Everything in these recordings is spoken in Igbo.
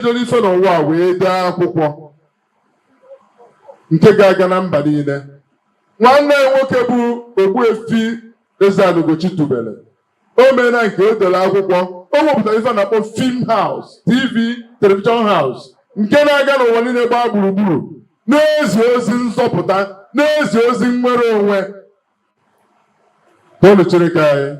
Bidoro ife n'ụwa wee dee akwụkwọ nke ga-aga na mba niile. Nwanne ya nwoke bụ Ogbuefi Eze-Ana Ugochi tubelu o meela nke o dere akwụkwọ. O wepụtara ife a na-akpọ film house, TV, television house, nke na-aga n'ụwa niile gbaa gburugburu, na-ezi ozi nzọpụta, na-ezi ozi nnwere onwe. Toonu Chineke anyị.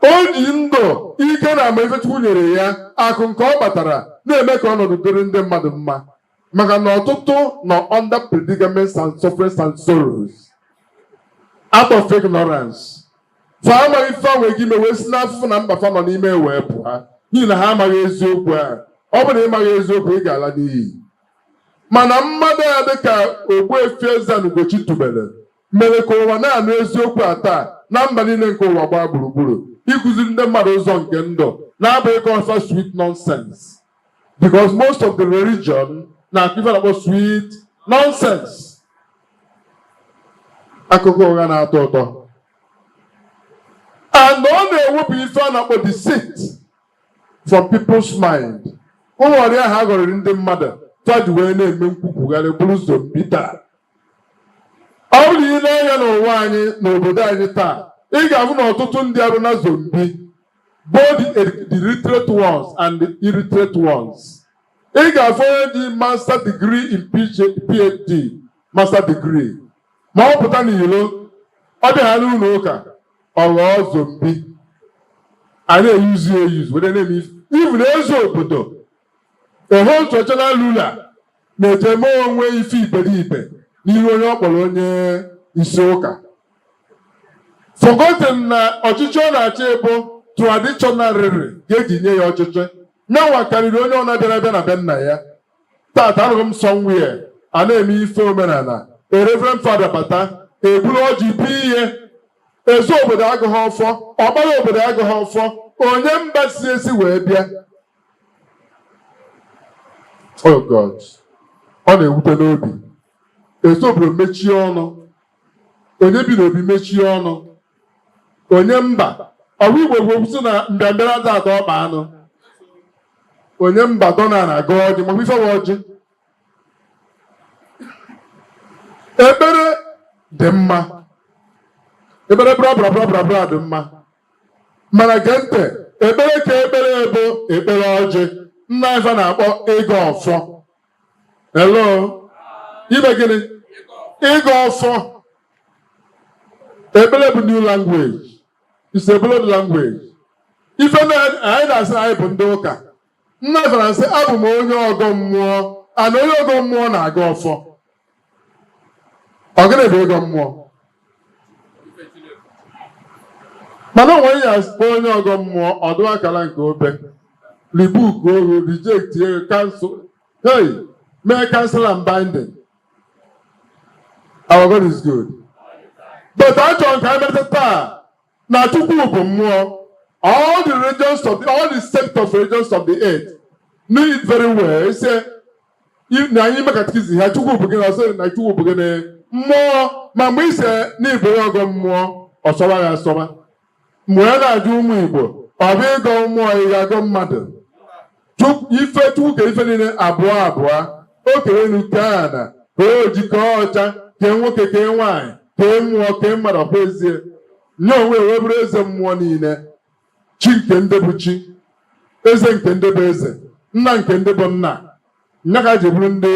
O ji ndụ, ike na amamife Chukwu nyere ya, akụ nke ọ kpatara, na-eme ka ọnọdụ dịrị ndị mmadụ mma, maka na ọtụtụ nọ under predicaments and sufferings and sorrows out of ignorance. Fa amaghị ife nwere ike ime wee si n'afụfụ na mkpa fa nọ n'ime wee pụọ, n'ihi na ha amaghị eziokwu ahụ. Ọ bụrụ na ị maghị eziokwu, ị ga-ala n'iyi. Mana mmadụ a dịka Ogbuefi Eze-Ana Ugochi tubelu mere ka ụwa na-anụ eziokwu a taa na mba niile nke ụwa gbaa gburugburu, ịkụziri ndị mmadụ ụzọ nke ndụ, na-abụghị ka ọfa sweet nonsense, because most of the religion na-akụ ife na-akpọ sweet nonsense, akụkọ ụgha na-atọ ụtọ, and ọ na-ewepụ ife a na-akpọ deceit from people's mind. Ụlọ ọrịa ahụ aghọrịrị ndị mmadụ taji wee na-eme nkwukwugharị, bụrụ zombie taa. Ọ bụrụ na ị na-anya n'ụwa anyị, n'obodo anyị taa, ị ga-ahụ na ọtụtụ ndị arụ na zombie, both the literate ones and the illiterate ones. Ị ga-afụ onye ji master degree in PhD, master degree, ma ọ pụta n'ilo, ọ bịa ha n'ụlọ ụka, ọ ghọọ zombie. A na-eyuzu eyuzu were na-eme ife. Even eze obodo, a whole traditional ruler, na-eje mee onwe ife iberibe n'ihu onye ọ kpọrọ onye isi ụka, forgotten na ọchịchị ọ na-achị bụ traditionally ga-eji nye ya ọchịchị. Nyanwa karịrị onye ọ na-abịara abịa na be nna ya. Tata arụghị m somewhere a na-eme ife omenala, a reverend father bata, eburu ọjị bụ ihe eze obodo agụghị ọfọ, ọkpara obodo agụghị ọfọ, onye mba si esi wee bịa. Oh God, ọ na-ewute n'obi. Eze obodo mechie ọnụ, onye bi n'obi mechie ọnụ, onye mba ọbụ Igbo bụ sị na mbịambịa ada atọ ọkpa anụ. Onye mba dọna na-aga ọjị maka ife ọjị. Ekpere dị mma, ekpere bra bra bra bra bra dị mma, mana gee ntị, ekpere ka ekpere bụ ekpere ọjị nna ife na-akpọ ịgọ ọfọ. Hello, ime gịnị? Ịgọ ọfọ. Ekpere bụ new language. It's a blood language. Ife anyị na-asị anyị bụ ndị ụka, nna ife na-asị abụ m onye ọgọ mmụọ, ana onye ọgọ mmụọ na-agọ ọfọ. Ọ gịnị bụ ịgọ mmụọ? Mana onwe ya akpọ onye ọgọ mmụọ, ọdụ akara nke obe rebuke ohu, reject, cancel, hey, mee cancel and binding. Our God is good, but achọrọ ka anyị meta taa na Chukwu bụ mmụọ. All the religions of the, all the sect of religions of the earth know it very well. Say na anyị ime catechism ha, Chukwu bụ gịnị? Ọsọ na Chukwu bụ gịnị? Mmụọ. Ma mgbe ise na ịbụ onye ọgọ mmụọ, ọsọba ya asọba. Mgbe ya na-ajụ ụmụ Igbo, ọ bụ ịgọ mmụọ, ị ga-agọ mmadụ? Ife Chukwu kere ife niile abụọ abụọ. O kere elu, kee ana, kee oji, kee ọcha, kee nwoke, kee nwaanyị, kee mmụọ, kee mmadụ. Ọkwa ezie nye onwe wee bụrụ eze mmụọ niile, chi nke ndị bụ chi, eze nke ndị bụ eze, nna nke ndị bụ nna. Nya ka ji bụrụ ndị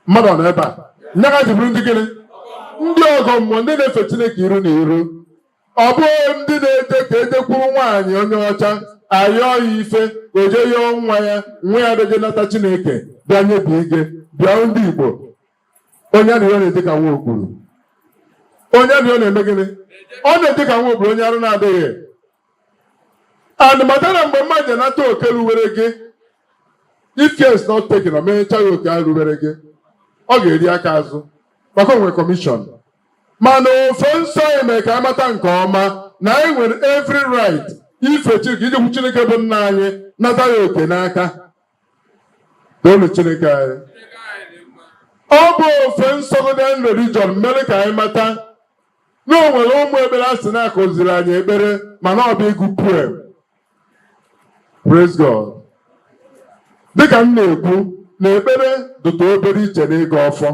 mmadụ ọ nọ ebe a. Nya ka ji bụrụ ndị gịnị? Ndị ọgọ mmụọ, ndị na-efe Chineke iru na iru. Ọ bụghị ndị na-eje ka ejekwuru nwaanyị onye ọcha ayọọ ya ife, o jee yọọ nwa ya, nwa ya doje nata Chineke bịa nyebi ige. Bịa, ndị Igbo, onye arịrịọ na-eje ka nwa okpuru. Onye arịrịọ na-eme gịnị? Ọ na-eje ka nwa okpuru, onye arụ na-adịghị. And mata na mgbe mmadụ anata oke ruwere gị, if care is not taken, o mecha ya oke ahụ ruwere gị, ọ ga-eri aka azụ, maka o nwere commission. Mana ofe nsọ anyị mere ka amata nke ọma na anyị nwere every right ife Chineke, ijekwu Chineke bụ nna anyị, nata ya oke n'aka. Toonu Chineke anyị. Ọ bụ ofe nsọ Godian religion mere ka anyị mata na o nwere ụmụ ekpere a sị na-akụziri anyị ekpere, mana ọ bụ ịgụ poem. Praise God. Dịka m na-ekwu na ekpere dịtụ obere iche n'ịgọ ọfọ,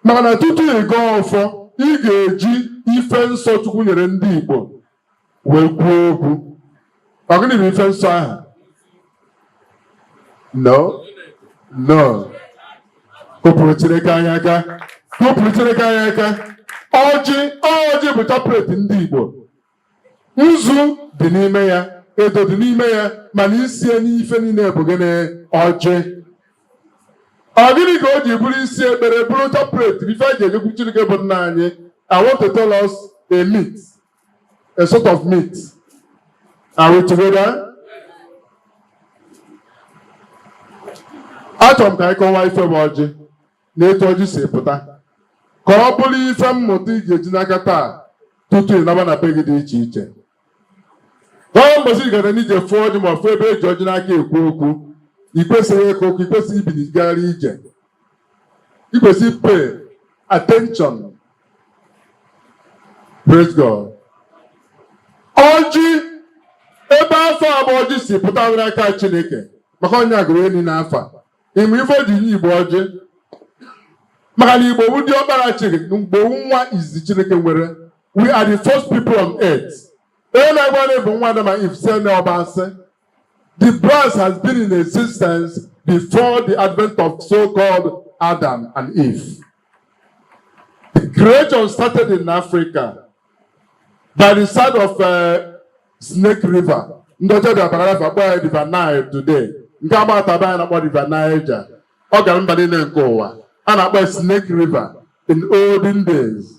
maka na tutu ị gọọ ọfọ, ị ga-eji ife nsọ Chukwu nyere ndị Igbo wee kwuo okwu. Ọ gịnị bụ ife nsọ ahụ? No, no. Kụpụrụ Chineke anyị aka, kụpụrụ Chineke anyị aka. Ọjị, ọjị bụ chaplet ndị Igbo. Nzu dị n'ime ya, edo dị n'ime ya, mana isie n'ife niile bụ gịnị? Ọjị. Ọ gịnị ka o ji bụrụ isi ekpere, bụrụ chaplet, ife eji ejekwu Chineke bụ nna anyị? I want to tell us a myth, a sort of myth. Are we together? Achọrọ m ka anyị kọwaa ife bụ ọjị na etu ọjị si pụta, ka ọ bụrụ ife mmụta ị ga-eji n'aka taa tutu ị naba na be gị dị iche iche. Ka ọ mbọsị ị gara n'ije fụọ ọjị ma ọ fụ ebe eji ọjị n'aka ekwu okwu, ị kwesịghị ịkụ okwu, ị kwesịghị ibili gagharị ije, ị kwesịrị pay attention. Praise God. Ọjị, ebe afa a bụ ọjị si pụta nwere aka Chineke, maka onye agụrụ enyi n'afa ịmụ ife o ji nye Igbo ọjị, maka na Igbo bụ diọkpara Chineke, Igbo nwa izizi Chineke nwere. We are the first people on earth. Onye na-agwa na bụ nwa Adam and Eve sị na ọba asị. The branch has been in existence before the advent of so-called Adam and Eve. The creation started in Africa by the side of Snake River. Ndị ọcha dị abara afa kpọọ ya River Nile today. Nke agbata be anyị na-akpọ River Niger. Ọ gara mba niile nke ụwa. A na-akpọ ya Snake River in olden days.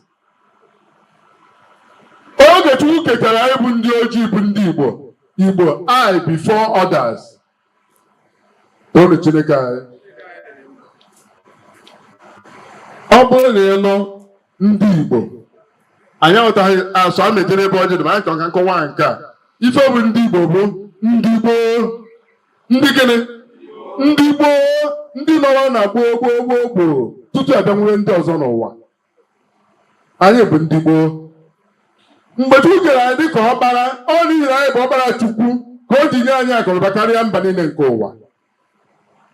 Oge Chukwu kechara anyị bụ ndị ojii bụ ndị Igbo, Igbo I before others. Toonu Chineke anyị. Ọ bụrụ na ị nụ ndị Igbo, anyị aghọtaghị asụ a na-ejere ebe ọjị dị, ma anyị chọrọ ka nkọwa nke a. Ife bụ ndị Igbo bụ ndị gboo, ndị gịnị? Ndị gboo, ndị nọrọ na gboo gboo gboo gboo tutu abịa nwere ndị ọzọ n'ụwa. Anyị bụ ndị gboo. Mgbe Chukwu kere anyị dịka ọkpara, ọ n'ihi na anyị bụ ọkpara Chukwu ka o ji nye anyị akụnụba karịa mba niile nke ụwa.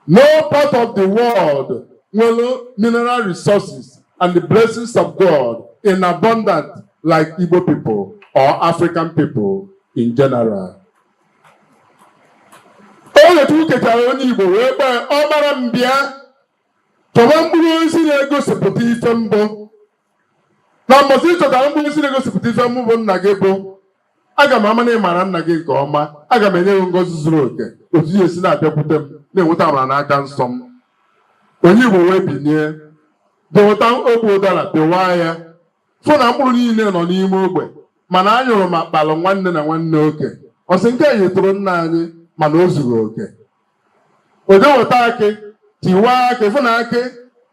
No part of the world nwere mineral resources and the blessings of God in abundance like Igbo people or African people in general. Oge Chukwu kechara onye Igbo wee kpee ọkpara m bịa chọba mkpụrụ osisi na-egosipụta ife mbụ, na mbọsị ị chọtara mkpụrụ osisi na-egosipụta ife mbụ bụ nna gị bụ, aga m ama na ị maara nna gị nke ọma, aga m enye gị ngọzi zuru oke otu ị esi na-abịakwute m na-enweta amara n'aka nsọ m. Onye Igbo wee binie deweta ogbe ụdara, pịwaa ya, fụ na mkpụrụ niile nọ n'ime ogbe, mana anyụrụ ma kpalụ nwanne na nwanne oke. Ọ sị nke anyị tụrụ nna anyị, mana o zuru oke. O jee weta akị, tiwaa akị, fụ na akị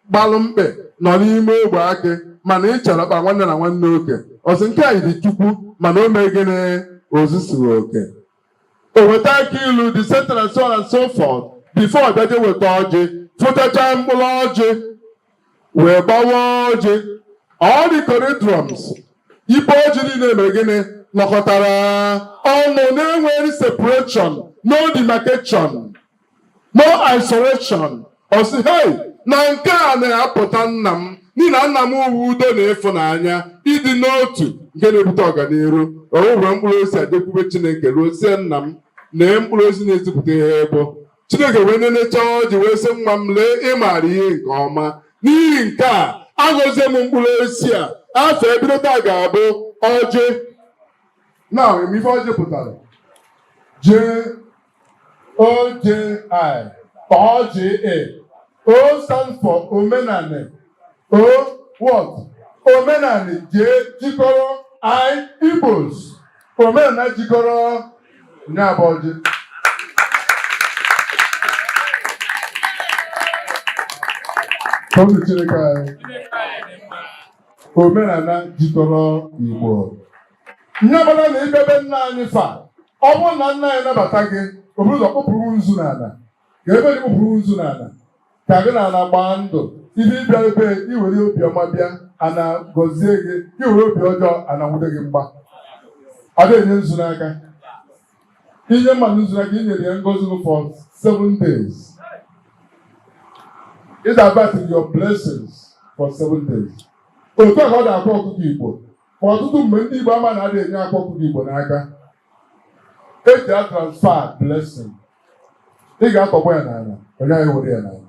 gbalụ mkpe nọ n'ime ogbe akị, mana ị chọrọ kpa nwanne na nwanne oke. Ọ sị nke anyị dị Chukwu, mana o mee gịnị? Ozuzughị oke. O weta akị ilu, the center and so on and so forth, before ọ bịaje weta ọjị, fụtacha mkpụrụ ọjị wee gbawa ọjị. All the coriandrums, ibe ọjị niile mere gịnị? Nọkọtara ọnụ na-enweghị separation, no demarcation, no isolation. Ọ sị, hey, na nke a na-apụta nna m, n'ihi na nna m wụ udo na ịfụnanya, ịdị n'otu nke na-ebute ọganiru. O were mkpụrụ osisi ajekwube Chineke ruo sie nna m na mkpụrụ osisi na-ezipụta ihe bụ Chineke wee nenechaa ọjị wee sị, nwa m, lee, ị maara ihe nke ọma. N'ihi nke a, agọzie m mkpụrụ osisi a, afọ ebido taa ga-abụ ọjị. Na ife ọjị pụtara J O J I O J A. O stands for omenani. O what? Omenani. J jikọrọ, I Igbos. Omenala jikọrọ nya bụ ọjị. Toonu Chineke anyị. Omenala jikọrọ Igbo. Nye bụla na ibebe nna anyị fa, ọ bụrụ na nna anyị nabata gị, o buru ụzọ kpụpụrụ nzu n'ala, ka ebe dị kpụpụrụ nzu n'ala, ka gị na ala gbaa ndụ. Ibe ịbịa ebe iwere obiọma bịa, ana gọzie gị. Iwere obi ọjọọ, ana nwude gị mgba. Ọ dị enye nzu n'aka. Inye mmadụ nzu n'aka, inyere ya ngozi gị for 7 days. It's about your blessings for 7 days. Otu a ka ọ dị akwa ọkụkọ Igbo. Ma ọtụtụ mgbe, ndị Igbo ama na adịghị enye akwa ọkụkọ Igbo n'aka. Eji a transfer blessing. Ị ga-atọgbọ ya n'ala, onye anyị were ya n'ala.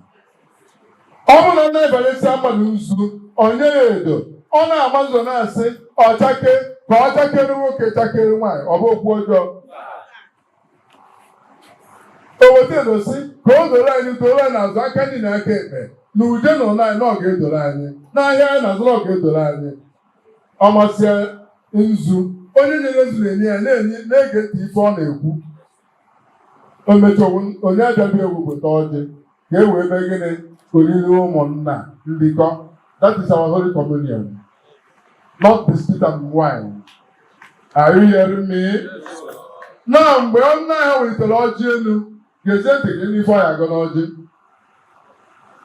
Ọ bụrụ na na-ebanyesi mmadụ nzu, onye ya edo, ọ na-ama nzọ na-asị ọchake ka ọ chakere nwoke, chakere nwaanyị, ọ bụ okwu ọjọọ. O weta edo sị ka o doro anyị, doro anyị n'azụ, aka ndị na aka ekpe na uje na ụlọ anyị, na ọ ga-edoro anyị n'ahịa anyị na-azụ, na ọ ga-edoro anyị. Ọ masịa nzu, onye nyere nzu na-enye ya, na-enye, na-ege ntị ife ọ na-ekwu. O mechaa, onye abịaghị ewepụta ọjị ka e wee mee gịnị? Oriri ụmụnna ndịkọ. That is our holy communion, not biscuit and wine. Are you hearing me? Na mgbe nna ha welitere ọjị elu, gezie ntị gị n'ife ọ ya agọ n'ọjị,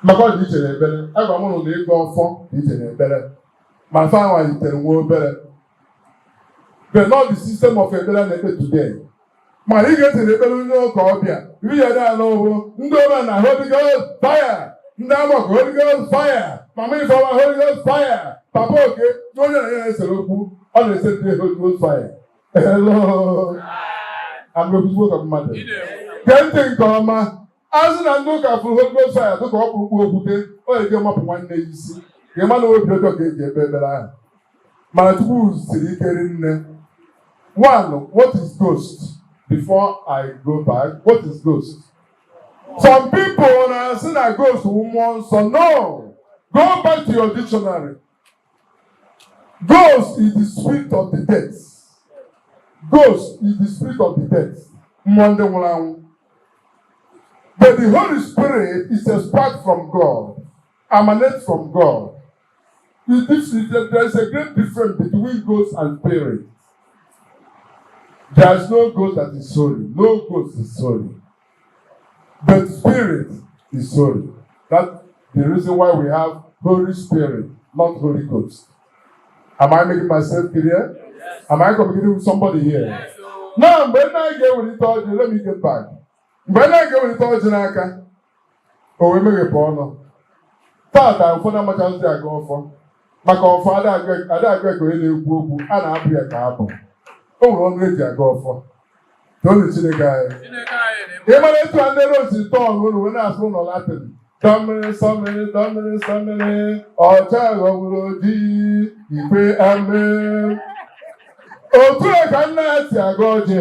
maka ọ dị iche n'ekpere. Agwa m ụnụ na ịgọ ọfọ dị iche n'ekpere, ma fa walitere nwa obere, but not the system of ekpere a na-ekpe today. Mana ị ga-esi n'ekpere onye ụka ọbịa ihe dị ala ụhụ, ndị ọbịa na Holy Ghost fire, ndị agbakọ Holy Ghost fire, mama Ifeọma Holy Ghost fire, papa oke na onye na ya na-esere okwu, ọ na-ese ndị Holy Ghost fire. Hello, amekuzigbo ka mmadụ gee ntị nke ọma. Azụ na ndị ụka fụrụ Holy Ghost fire dịka ọkpụrụkpụ okwute ọ ga-eji mapụ nwanne ya isi, ka ị ma na obi ọjọọ ka eji ekpe ekpere ahụ. Mana Chukwu siri ike rinne. One, what is ghost? Before I go back, what is ghost? Some people na-asị na ghost wụ mmụọ nsọ. No, go back to your dictionary. Ghost is the spirit of the dead. Ghost is the spirit of the dead, mmụọ ndị nwụrụ anwụ. But the Holy Spirit is a spark from God, emanates from God. There is a great difference between ghost and spirit. There is no ghost that is holy. No ghost is holy. But spirit is holy. That's the reason why we have Holy Spirit, not Holy Ghost. Am I making myself clear? Yes. Am I communicating with somebody here? Yes. Oh. Now, mgbe nna anyị ga-ewelite ọjị, let me get back. Mgbe nna anyị ga-ewelite ọjị n'aka, o wee meghepụ ọnụ. Tata, ụfọdụ amachazi aga ọfọ. Maka ọfọ ada agụ ka onye na-ekwu okwu, a na-abụ ya ka abụ. O nwere ọnụ eji aga ọfọ. Toonu Chineke anyị. Chineke anyị dị. Ị mara etu a ndị Rose tọn unu wee na-asụ ụlọ Latin. Tọmmiri sọmmiri tọmmiri sọmmiri, ọcha ghọgburu ojii, ikwe amen. Otu a ka nna ya si aga ọjị.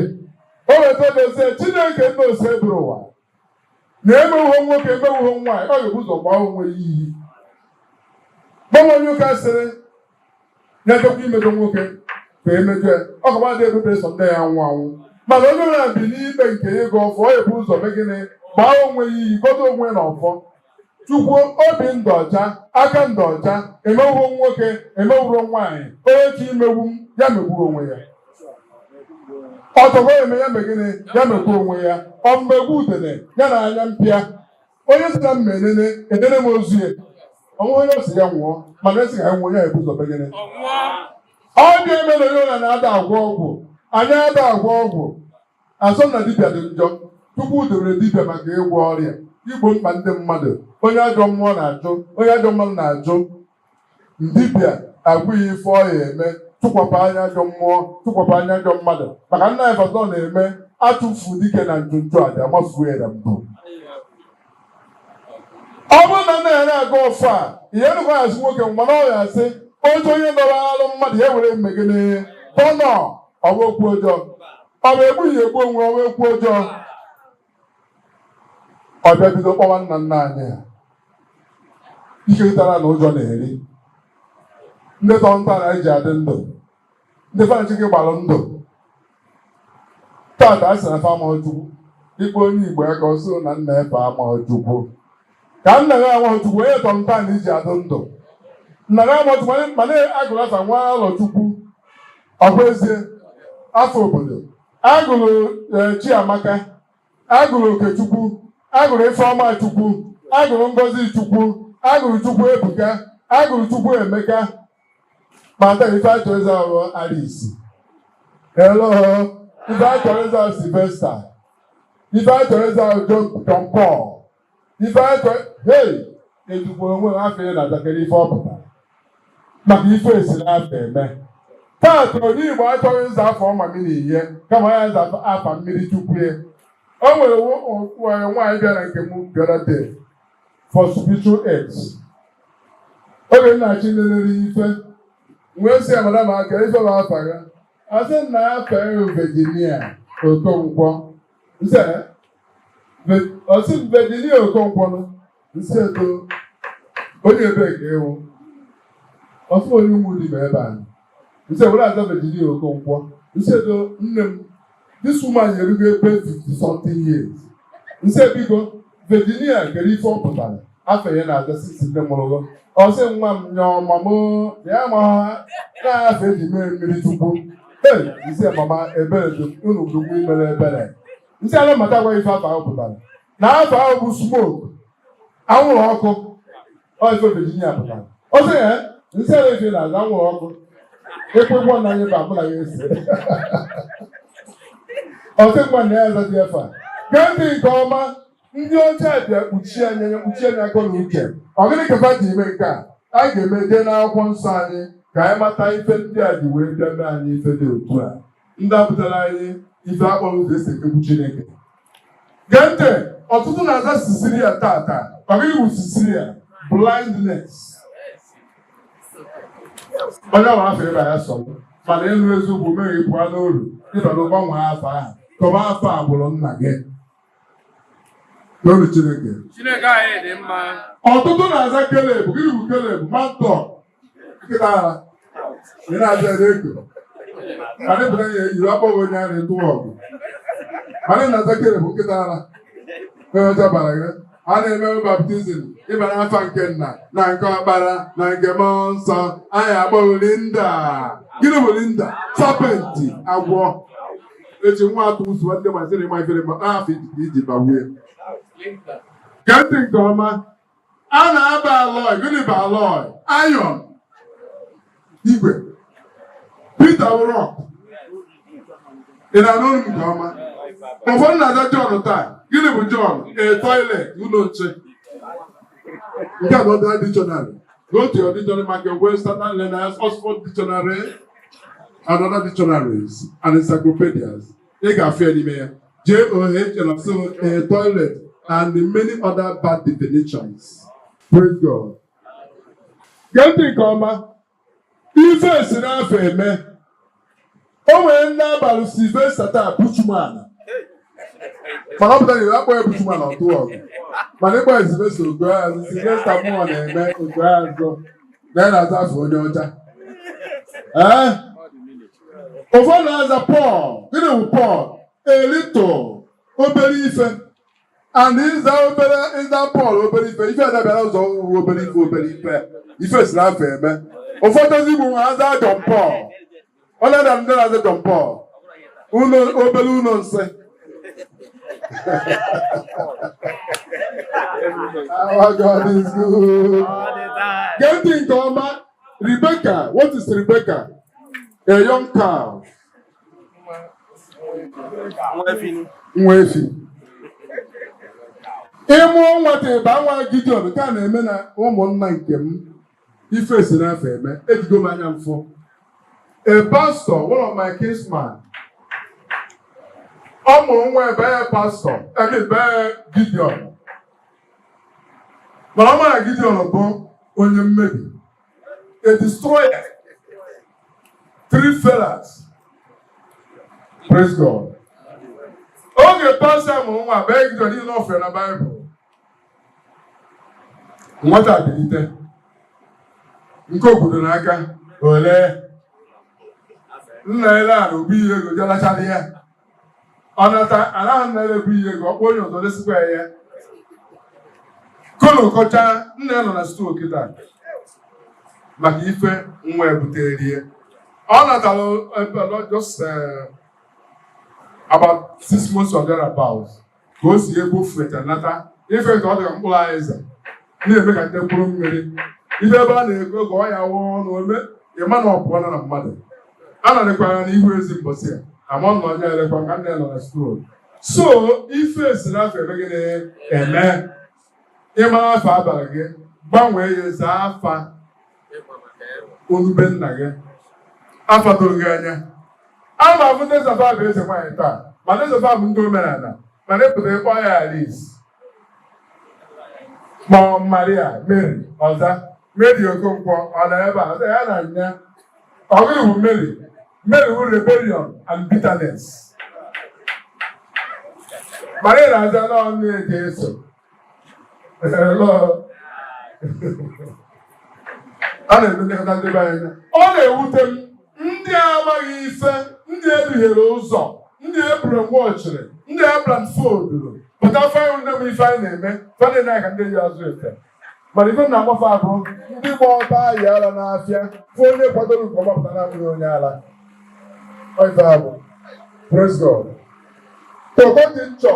O weta dozie Chineke nna ose bụrụ ụwa. Na-emewuho nwoke, emewuho nwaanyị, ọ ga-ebu ụzọ gbaa onwe ya iyi. Gbanwe onye ụka sịrị ya chọkwa imejọ nwoke ka emejọ ya. Ọ ka mmadụ ebebe sọ nne ya anwụ anwụ. Mana onye ọbụla bi n'ikpe nke ịgọ ọfọ, ọ ebu ụzọ mee gịnị? Gbaa onwe ya iyi, godo onwe na ọfọ. Chukwu obi ndụ ọcha, aka ndụ ọcha, emewuro nwoke, emewuro nwaanyị, onye chi imegbu m, ya megburu onwe ya. Ọtọgbọ eme ya mee gịnị? Ya megbuo onwe ya. Ọ mmegbu udene, ya na anya mpịa. Onye si na mma enene, enene m ozu ya. Ọnwụ onye ọ sị ya nwụọ, mana esi ka ya nwụọ, ya ebu ụzọ mee gịnị? Ọ nwụọ. Ọ dị eme na onye ụra na-ada agwọ ọgwụ. Anyị ada agwọ ọgwụ. Asọ na dibịa dị njọ. Chukwu debere dibịa maka ịgwọ ọrịa, igbo mkpa ndị mmadụ. Onye ajọ mmụọ na-ajụ, onye ajọ mmadụ na-ajụ. Dibịa agwụghị ife ọ ya eme, tụkwapụ anya ajọ mmụọ, tụkwapụ anya ajọ mmadụ. Maka nna anyị fasọ na-eme atụfu dike na njụnjụ aja mafuo ya na mbụ. Ọ bụrụ na nna ya na-aga ọfọ a, ihe nụkwa ya asị nwoke, mana ọ ya asị otu onye nọrọ alụ mmadụ ya were mmegide tọnọ. Ọ bụ okwu ọjọọ, ọ bụ egbughị egbu onwe, ọ bụ okwu ọjọọ. Ọ bịa bido kpọwa nna nna anyị ha ikekọtara na ụjọ na-eri ndị tọ ntọala anyị ji adị ndụ, ndị fanachike gbalụ ndụ. Tata a sị na fa amaghị Chukwu. Ikpe onye Igbo ya ka ọ sị na nna efe amaghị Chukwu, ka nna ya amaghị Chukwu, onye tọ ntọala iji adị ndụ, nna ya amaghị Chukwu, mana agụrụ afa nwa alọ Chukwu. Ọ bụ ezie afọ obodo agụrụ Chiamaka, agụrụ Okechukwu, agụrụ Ifeọma Chukwu, agụrụ Ngozi Chukwu, agụrụ Chukwu Ebuka, agụrụ Chukwu Emeka, ma taa ife achọ ịza ahụ Alice. Hello. Ife anyị chọrọ ịza Sylvester. Ife anyị chọrọ ịza John Paul. Ife anyị chọrọ, hey, ejikwa onwe m afọ ị na-azakere ife ọ pụtara maka ife esi n'afọ eme. Taata, onye Igbo achọghị ịza afọ ọmami na ihe, kama ya za afa mmiri Chukwu ya. O nwere nwaanyị bịara nke m the other day for spiritual aids. Oge nna-achị lelere ife wee sị ya, "Madam, aka ife bụ afa ya?" Asị na afa ya Virginia Okonkwo. Nsị ọsị m, "Virginia Okonkwo nụ?" Nsị eto onye ebe ka ewu. Ọsị onye ụmụ dị ma ebe a. Nsị were aza Virginia Okonkwo. Nsị eto nne m, this woman erugo ebe 50 something years. Nsị biko, Virginia kere ife ọ pụtara, afọ ya na-aza sisi ndị mụrụ gị? Ọsị nwa m nyọọ mama ya ma na-afọ eji mee mmiri Chukwu. Ee, nsị mama, ebere dị unu dugwu imere ebere. Nsị ala mata gwa ife afọ ahụ pụtara, na afọ ahụ bụ smoke, anwụrụ ọkụ. Ọ ife Virginia pụtara. Ọ sị ya, nsị ala ife na-aza anwụrụ ọkụ ekwekwa na anyị ba mụ na ya ese. Ọ sị nwa na ya azazi efe a. Gee ntị nke ọma, ndị ọcha bịa kpuchie anya ya, kpuchie anya akọ na uche. Ọ gịnị ka fa ji eme nke a? Anyị ga-eme jee n'akwụkwọ nsọ anyị ka anyị mata ife ndị a ji wee bịa mee anyị ife dị otu a. Ndị a pụtara anyị ife akpọrọ ụzọ esi ekegbu Chineke. Gee ntị, ọtụtụ na-aza Cecilia tata. Ọ gịnị bụ Cecilia? Blindness. Onye ọbụla afọ ebe ya sọrọ, mana elu eziokwu mere pụọ n'uru ịbara gbanwee afọ ahụ, kọba afọ agbụrụ nna gị n'olu Chineke. Chineke anyị dị mma. Ọtụtụ na-aza Keleb. Gịnị bụ Keleb? Mantọ nkịta ara. Ị na-aza ere ego, mana ịpụta ya yiri akpọghị onye ara etu ọgụ, mana ị na-aza Keleb nkịta ara. Onye ọcha bara gị a na-eme baptism, ịba n'afa nke nna na nke ọkpara na nke mmụọ nsọ, anyị akpọghị Linda. Gịnị bụ Linda? Serpent, agwọ. Echi nwa atụ usu ndị masịrị ịma ifere ma afọ iji bagbue. Gee ntị nke ọma, a na-aba alloy. Gịnị bụ alloy? Iron, igwe. Peter bụ rock. Ị na-anụ olu m nke ọma? Ụfọdụ na-aza John taa. Gịnị bụ John? A toilet, ụlọ nche. Nke a bụ ordinary dictionary. Go to your dictionary, Mark Webster, Learners, Oxford Dictionary and other dictionaries and encyclopedias. Ị ga-afụ ya n'ime ya, J-O-H-N, so a toilet and many other bad definitions. Praise God. Gee ntị nke ọma, ife esi n'afọ eme. O nwere ndị abalị Sylvester taa, Bushman, mana ọ pụtara akpọ ya Bushman ọtụ ọgụ, mana ịkpọ ya Sylvester ogo azụ. Sylvester mụnwa na-eme ogo azụ na ya na-aza afọ onye ọcha. Ee, ụfọdụ na-aza Paul. Gịnị bụ Paul? A little, obere ife. And ịza obere, ịza Paul obere ife, ife adabịara ụzọ wuru obere ife, obere ife, ife si n'afọ eme. Ụfọdụ ezigbo nwa aza John Paul. Ọ na-ada ndị na-aza John Paul ụlọ, obere ụlọ nsị. Our God is good. All the time. Gee ntị nke ọma, Rebecca, what is Rebecca? A young cow. Nwa efi. Nwa efi. Ịmụọ nwata ịba nwa Gideon, nke a na-eme na ụmụnna nke m, ife si n'afọ eme. Ejigo m anya mfụ. A pastor, one of my kinsman, ọ mụrụ nwa ebe ya pastor, I mean, bee Gideon. Mana ọ mara Gideon bụ onye mmebi, a destroyer, three fellas. Praise God. Oge pastor mụrụ nwa bee Gideon niile ọ fere na Baịbụl, nwata bilite nke obodo n'aka ole nna ele a na obi ihe ego jelachara ya. Ọ nata anaghị nna ele bụ ihe ego ọkpọ onye ọzọ lesikwa ya ya kolo kọcha. Nna ya nọ na stool kịta maka ife nwa ebutere ya. Ọ natara ebe just about 6 months or thereabouts ka o si ebe ofeta nata ife ka ọ dị ka mkpụrụ aịza na-eme ka ndị mkpụrụ mmiri ife ebe a na-ego ka ọ ya wụọ ọnụ ome ịma na ọ pụọ na mmadụ a nọrịkwara n'ihu ezi mbọsị ya. Ama na onye elekwa ka nne nọ na school. So ife esi n'afọ eme gịnị eme? Ịmara afọ abalị gị, gbanwee ya, zaa afa onube nna gị, afa doro gị anya. Ama afụ ndị zafa bụ eze nwaanyị taa, ma ndị zafa bụ ndị omenala, mana ịpụta ịkpọ ya Alice ma ọ Maria, Mary, ọza Mary Okonkwo. Ọ nọ ebe a, ọza ya na nya. Ọ gịnị bụ Mary? Mary bụ rebellion and bitterness. Maria na-aza n'ọnụ eji eso. Hello. A na-eme nlekọta ndị be anyị. Ọ na-ewute m, ndị amaghị ife, ndị eduhiere ụzọ, ndị ebrainwashịrị, ndị eblindfolduru pụta fanyị ndị m ife anyị na-eme fadị na ka ndị yi azụ efe. Mana ife m na-agbafe abụ ndị gba ọtọ ayị ara n'afịa, fụ onye kwadoro nke ọma pụta na-abụghị onye ara. Ọ ife abụ. Praise God. Tọkọ dị nchọ.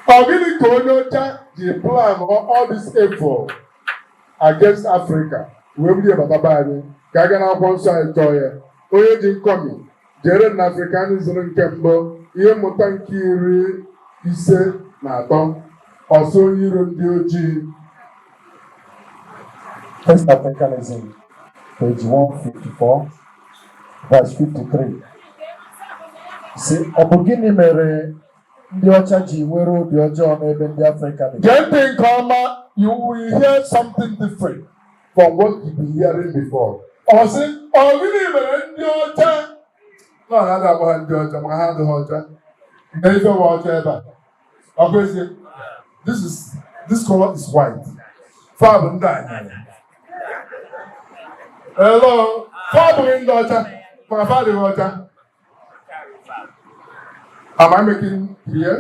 Ọ gịnị ka onye ọcha ji plan all this evil against Africa wee bido bata be anyị? Ka a ga n'akwụkwọ nsọ anyị chọọ ya. Onye ji nkọmi jere na Africanism nke mbụ, ihe mmụta nke 53, ọsọ onye iro ndị ojii. First Africanism, page 154, verse 53. Sị, ọ bụ gịnị mere ndị ọcha ji nwere obi ọjọọ n'ebe ndị Afrịka dị? Gee ntị nke ọma, you will hear something different from what you've been hearing before. Ọ sị, ọ gịnị mere ndị ọcha nọ na-ada agba ha ndị ọcha, ma ha adịghị ọcha? Na ife wa ọcha ebe a. Ọ bụ ezie, this color is white. Fa bụ ndị anyarị. Hello, fa abụghị ndị ọcha, maka fa adịghị ọcha. Am I making clear?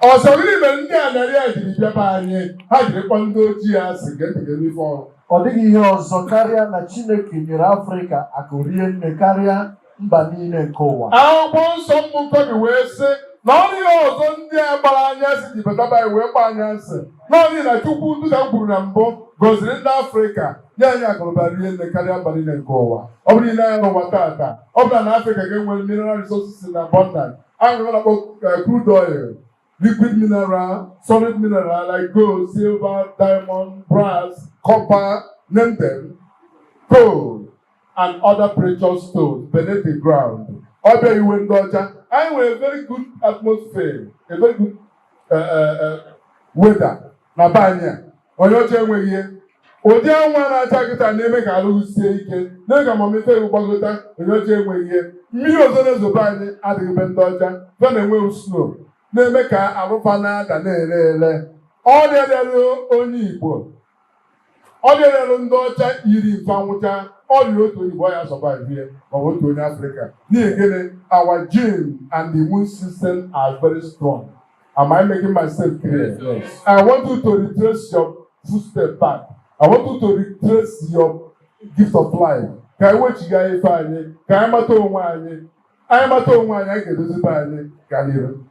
Ọsọ gịnị mere ndị anarị a jiri bịa be anyị, ha jiri kpọ ndị ojii asị? Gee ntị n'ife ọrụ. Ọ dịghị ihe ọzọ karịa na Chineke nyere Afrịka akụ rie nne karịa mba niile nke ụwa. Akwụkwọ nsọ mmụ nkọbi wee sị na ọ dịghị ọzọ ndị a gbara anya asị ji bata be anyị wee gbaa anya asị naanị na Chukwu, dịka m kwuru na mbụ, gọziri ndị Afrịka, nye anyị akụnụba rie nne karịa mba niile nke ụwa. Ọ bụrụ ile anya n'ụwa tata, ọ bụla na Afrịka ga-enwe mineral resources in abundance. Anyị nwere na-akpọ crude oil, liquid mineral, solid mineral like gold, silver, diamond, brass, copper, name them, coal and other precious stones beneath the ground. Ọ bịa iwe ndị ọcha, anyị nwere very good atmosphere, a very good weather na be anyị a. Onye ọcha enweghị ihe. Ụdị anwụ a na-acha kịta na-eme ka alụghị sie ike, na-eme ka amamife gbagota. Onye ọcha enweghị ihe. Mmiri ozo na-ezobe anyị adịghị be ndị ọcha. Fe na-enwe snow na-eme ka arụfa na-ada na-ere ere. Ọrịa bịara onye Igbo, ọrịa bịara ndị ọcha yiri mfe anwụcha ọrịa otu onye Igbo ya survive ya, ma ọ bụ otu onye Afrịka. N'ihi gịnị? Our gene and the immune system are very strong. Am I making myself clear? Yes. I want you to retrace your footstep back. I want you to retrace your gift of life. Ka anyị wechiga ife anyị, ka anyị mata onwe anyị. Anyị mata onwe anyị, anyị ga-edozi be anyị gaa n'iru.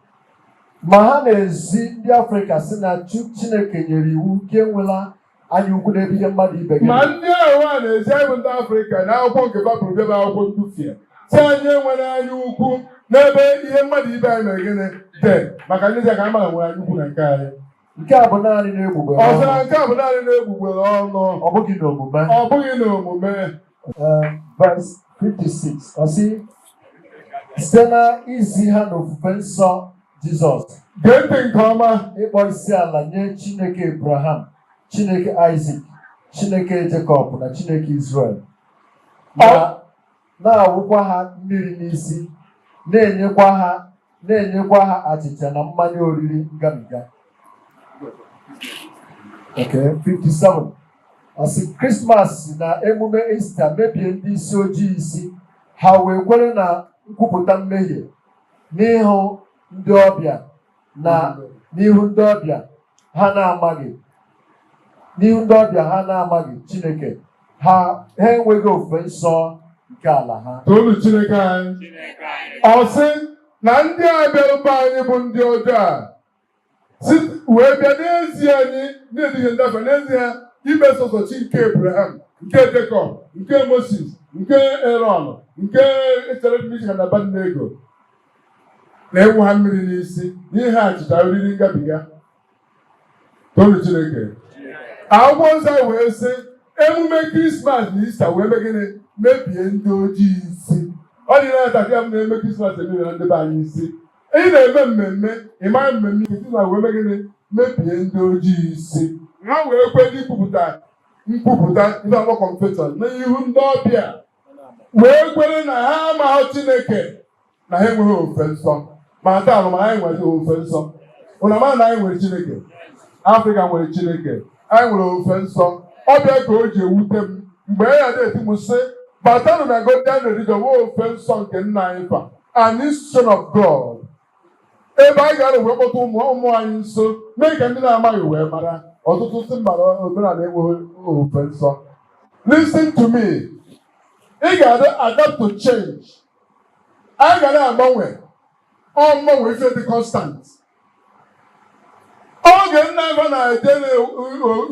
Ma ha na-ezi ndị Afrịka sị na Chineke nyere iwu gị enwela anya ukwu n'ebe ihe mmadụ ibe gị Ma dị. ndị ahụ a na-ezi anyị bụ ndị Afrịka na akwụkwọ nke Baịbụl bịa bụ akwụkwọ ndufie si anyị enwere anya ukwu n'ebe ihe mmadụ ibe anyị mere gịnị dị, maka ndị ka anyị mara nwere anya ukwu na nke anyị. Nke a bụ naanị n'egbugbere Ọzọ, ọnụ, nke a bụ naanị n'egbugbere ọnụ, ọ bụghị n'omume. Ọ bụghị n'omume. Verse 56, ọ sị, site na izi ha n'ofufe nsọ Jizọs, Gee ntị nke ọma. ịkpọ isi ala nye Chineke Abraham, Chineke Isaac, Chineke Jacob na Chineke Israel, ma na-awụkwa ha mmiri n'isi, na-enyekwa ha achịcha na mmanya oriri ngabiga. Okay, 57. Ọ sị Krismas na emume Ista mebie ndị isi ojii isi, ha wee kwere na nkwupụta mmehie n'ihu ndị ọbịa na n'ihu ndị ọbịa ha na-amaghị, n'ihu ndị ọbịa ha na-amaghị Chineke ha. Ha enweghị ofufe nsọ nke ala ha. Toolu Chineke anyị. Ọ sị na ndị a bịara be anyị bụ ndị ọjọọ a si wee bịa n'ezie anyị na-eduhie ndị afọ n'ezie ikpe sọsọ chi nke Abraham, nke Jacob, nke Moses. Nke Aaron, nke Shadrach, Meshach na Abednego, na-ewu ha mmiri n'isi n'ihe achịcha oriri ngabiga. Tolu Chineke. Akwụkwọ nsọ wee sị emume Krismas na Ista wee mee gịnị? Mebie ndị ojii isi. Ọ dị na-ata ya m na-eme Krismas emebie ndị be anyị isi. Ị na-eme mmemme, ị mara mmemme Krismas wee mee gịnị? Mebie ndị ojii isi. Ha wee kwe ikwupụta nkwupụta ife akpọ confession n'ihu ndị ọbịa, wee kwere na ha amaghị Chineke, na ha enweghị ofufe nsọ. Ma taa ma anyị nwere ofufe nsọ. Ụna mara na anyị nwere Chineke. Afrịka nwere Chineke, anyị nwere ofufe nsọ. Ọbịa ka o ji ewute m mgbe ya na-eti m sị batanụ na Godian religion nwee ofufe nsọ nke nna anyị fa, an institution of God, ebe anyị ga-anọ wee kpọta ụmụ ụmụ anyị nso, mee ka ndị na-amaghị wee mara. Ọtụtụ si mba na omenala enweghị ofufe nsọ. Listen to me, ị ga-adị adapt to change. Anyị ga na-agbanwe. Ọ mgbanwe ife dị constant. Oge nna ebe na-eje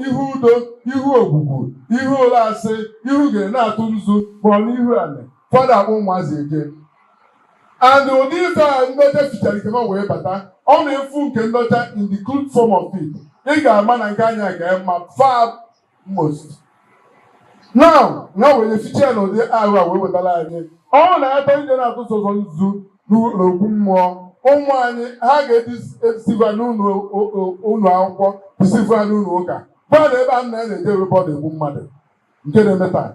ihu udo, ihu ogwugwu, ihu ụlọasị, ihu ga na-atụ nzu ma ọ n'ihu anị fọdụ akpọ ụmụazị eje. And ụdị ife a ndị ọcha fichara ike ma wee bata, ọ na-efu nke ndị ọcha in the crude form of it, ị ga-ama na nke anya ga mma far most. Now ha were ficha ya n'ụdị ahụ a wee wetara anyị. Ọ na-atọ ije na-atụ sọsọ nzu n'okwu mmụọ. Ụmụ anyị ha ga-edisiva n'ụlọ ụlọ akwụkwọ, disiva n'ụlọ ụka, gwa na ebe a nna ya na-eje ebe ọ na-egbu mmadụ nke na-eme taa.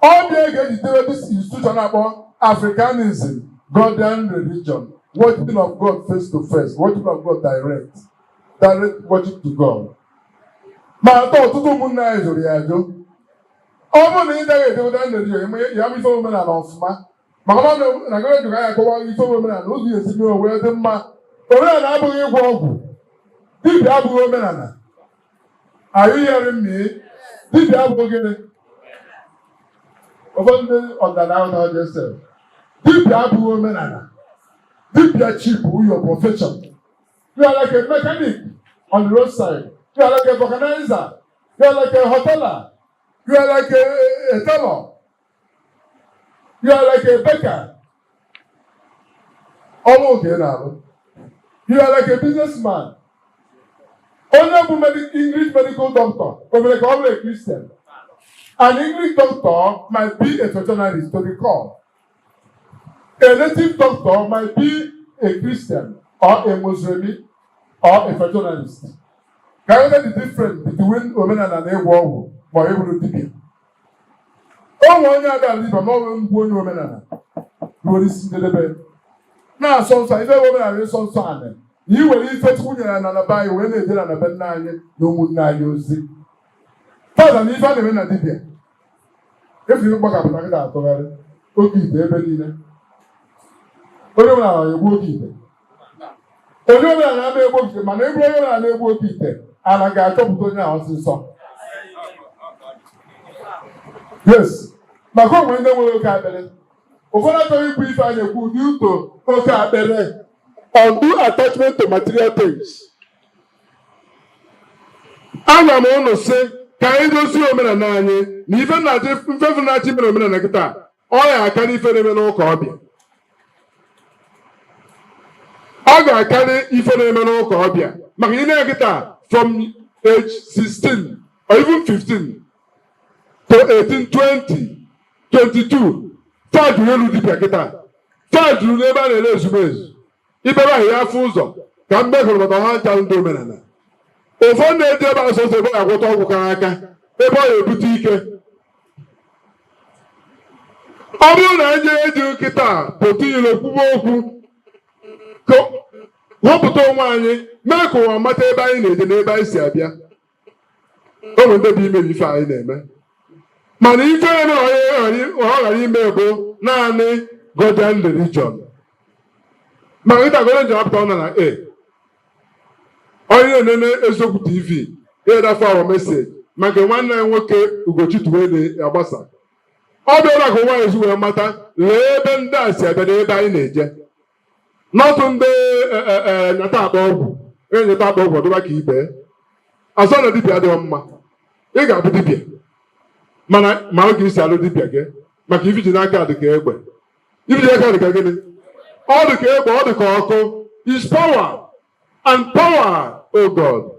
Ọbịa ga-ejidere this institution akpọ Africanism, Godian religion, worshiping of God face to face, worshiping of God direct, direct worship to God. Ma atọ ọtụtụ ụmụnne anyị jụrụ ya ajụ. Ọ bụrụ na ị gaghị eje Godian religion ya bụ ife omenala ọfụma, maka na na gọọmenti gaghị akọwa ife omenala ụzọ ya esi mee onwe dị mma. Omenala abụghị ịgwọ ọgwụ. Dibịa abụghị omenala. Are you hearing me? Dibịa abụghị gịnị? Ụfọdụ ndị ọdịnala ahụ na ọjọọ. Dibịa abụghị omenala. Dibịa chi bụ your profession. You are like a mechanic on the roadside, you are like a vulcanizer, you are like a hoteler, you are like a tailor, you are like a baker. Ọrụ oge na-arụ. You are like a businessman. Onye bụ English medical doctor o mere ka ọ bụrụ a Christian? An English doctor might be a traditionalist to the core. A native doctor might be a Christian or a Muslim or a traditionalist. Ka anyị the difference between omenala na ịgwọ ọgwụ ma ọ ịbụrụ dibịa. O nwere onye aga dibịa ma ọ bụ ngwa onye omenala ruo n'isi njedebe na-asọ nsọ. Ife bụ omenala, ịsọ nsọ anị na i were ife Chukwu nyere na be anyị wee na-eje na be nna anyị na ụmụnne anyị ozi tata na ife a na-eme na dibịa efu mgbakapụta kịta atụgharị oke ite ebe niile. Onye omenala na-egbu oke ite, onye omenala na-ama egbu oke ite, mana eburu onye omenala na-egbu oke ite, ala ga-achọpụta onye ahụ ọsịsọ. Yes, maka onwe ndị nwere oke akpịrị. Ụfọdụ achọghị ikwu ife anyị ekwu dị uto oke akpịrị, undue attachment to material things. Agwa m ụnụ sị ka anyị dozie omenala anyị na ife na-achị mfefu na-achị mere omenala kịta. Ọ ya akarị ife na-eme n'ụka ọbịa. Ọ ga-akarị ife na-eme n'ụka ọbịa, maka ị na kịta from age 16 or even 15 to 18, 20, 22, fa juru elu dibịa kịta, fa juru n'ebe a na-ere ezumezu ibebe ahụ ya afọ ụzọ ka mgbe hụrụ maka ha ncha. Ndị omenala ụfọdụ na-eji ebe asọsọ ebe ọ ga-agwọta ọgwụ kara aka, ebe ọ ga-ebute ike. Ọ bụrụ na anyị eji nkịta pụta ilo kwuwe okwu, ka wepụta onwe anyị, mee ka ụwa mata ebe anyị na-eje na ebe anyị si abịa. O nwere ndị bụ ime ife anyị na-eme, mana ife na ọ ghara ime bụ naanị Godian religion. Maka nkịta Godian religion apụta, ọ nọ na a onye na-enene Eziokwu TV ịdafe our message maka nwanne anyị nwoke Ugochi Tuwe na-agbasa. Ọ bụ ebe a ka ụwa ezi wee mata, lee ebe ndị a si abịa na ebe anyị na-eje. N'ọtụ ndị nyata akpa ọgwụ, onye nyata akpa ọgwụ ọdụba ka ibe azọ na dibịa adịghị mma. Ị ga-abụ dibịa, mana ma oge isi alụ dibịa gị. Maka ife ji n'aka dị ka egbe. Ife ji n'aka dị ka gịnị? Ọ dị ka egbe, ọ dị ka ọkụ. Is power. And power, oh God,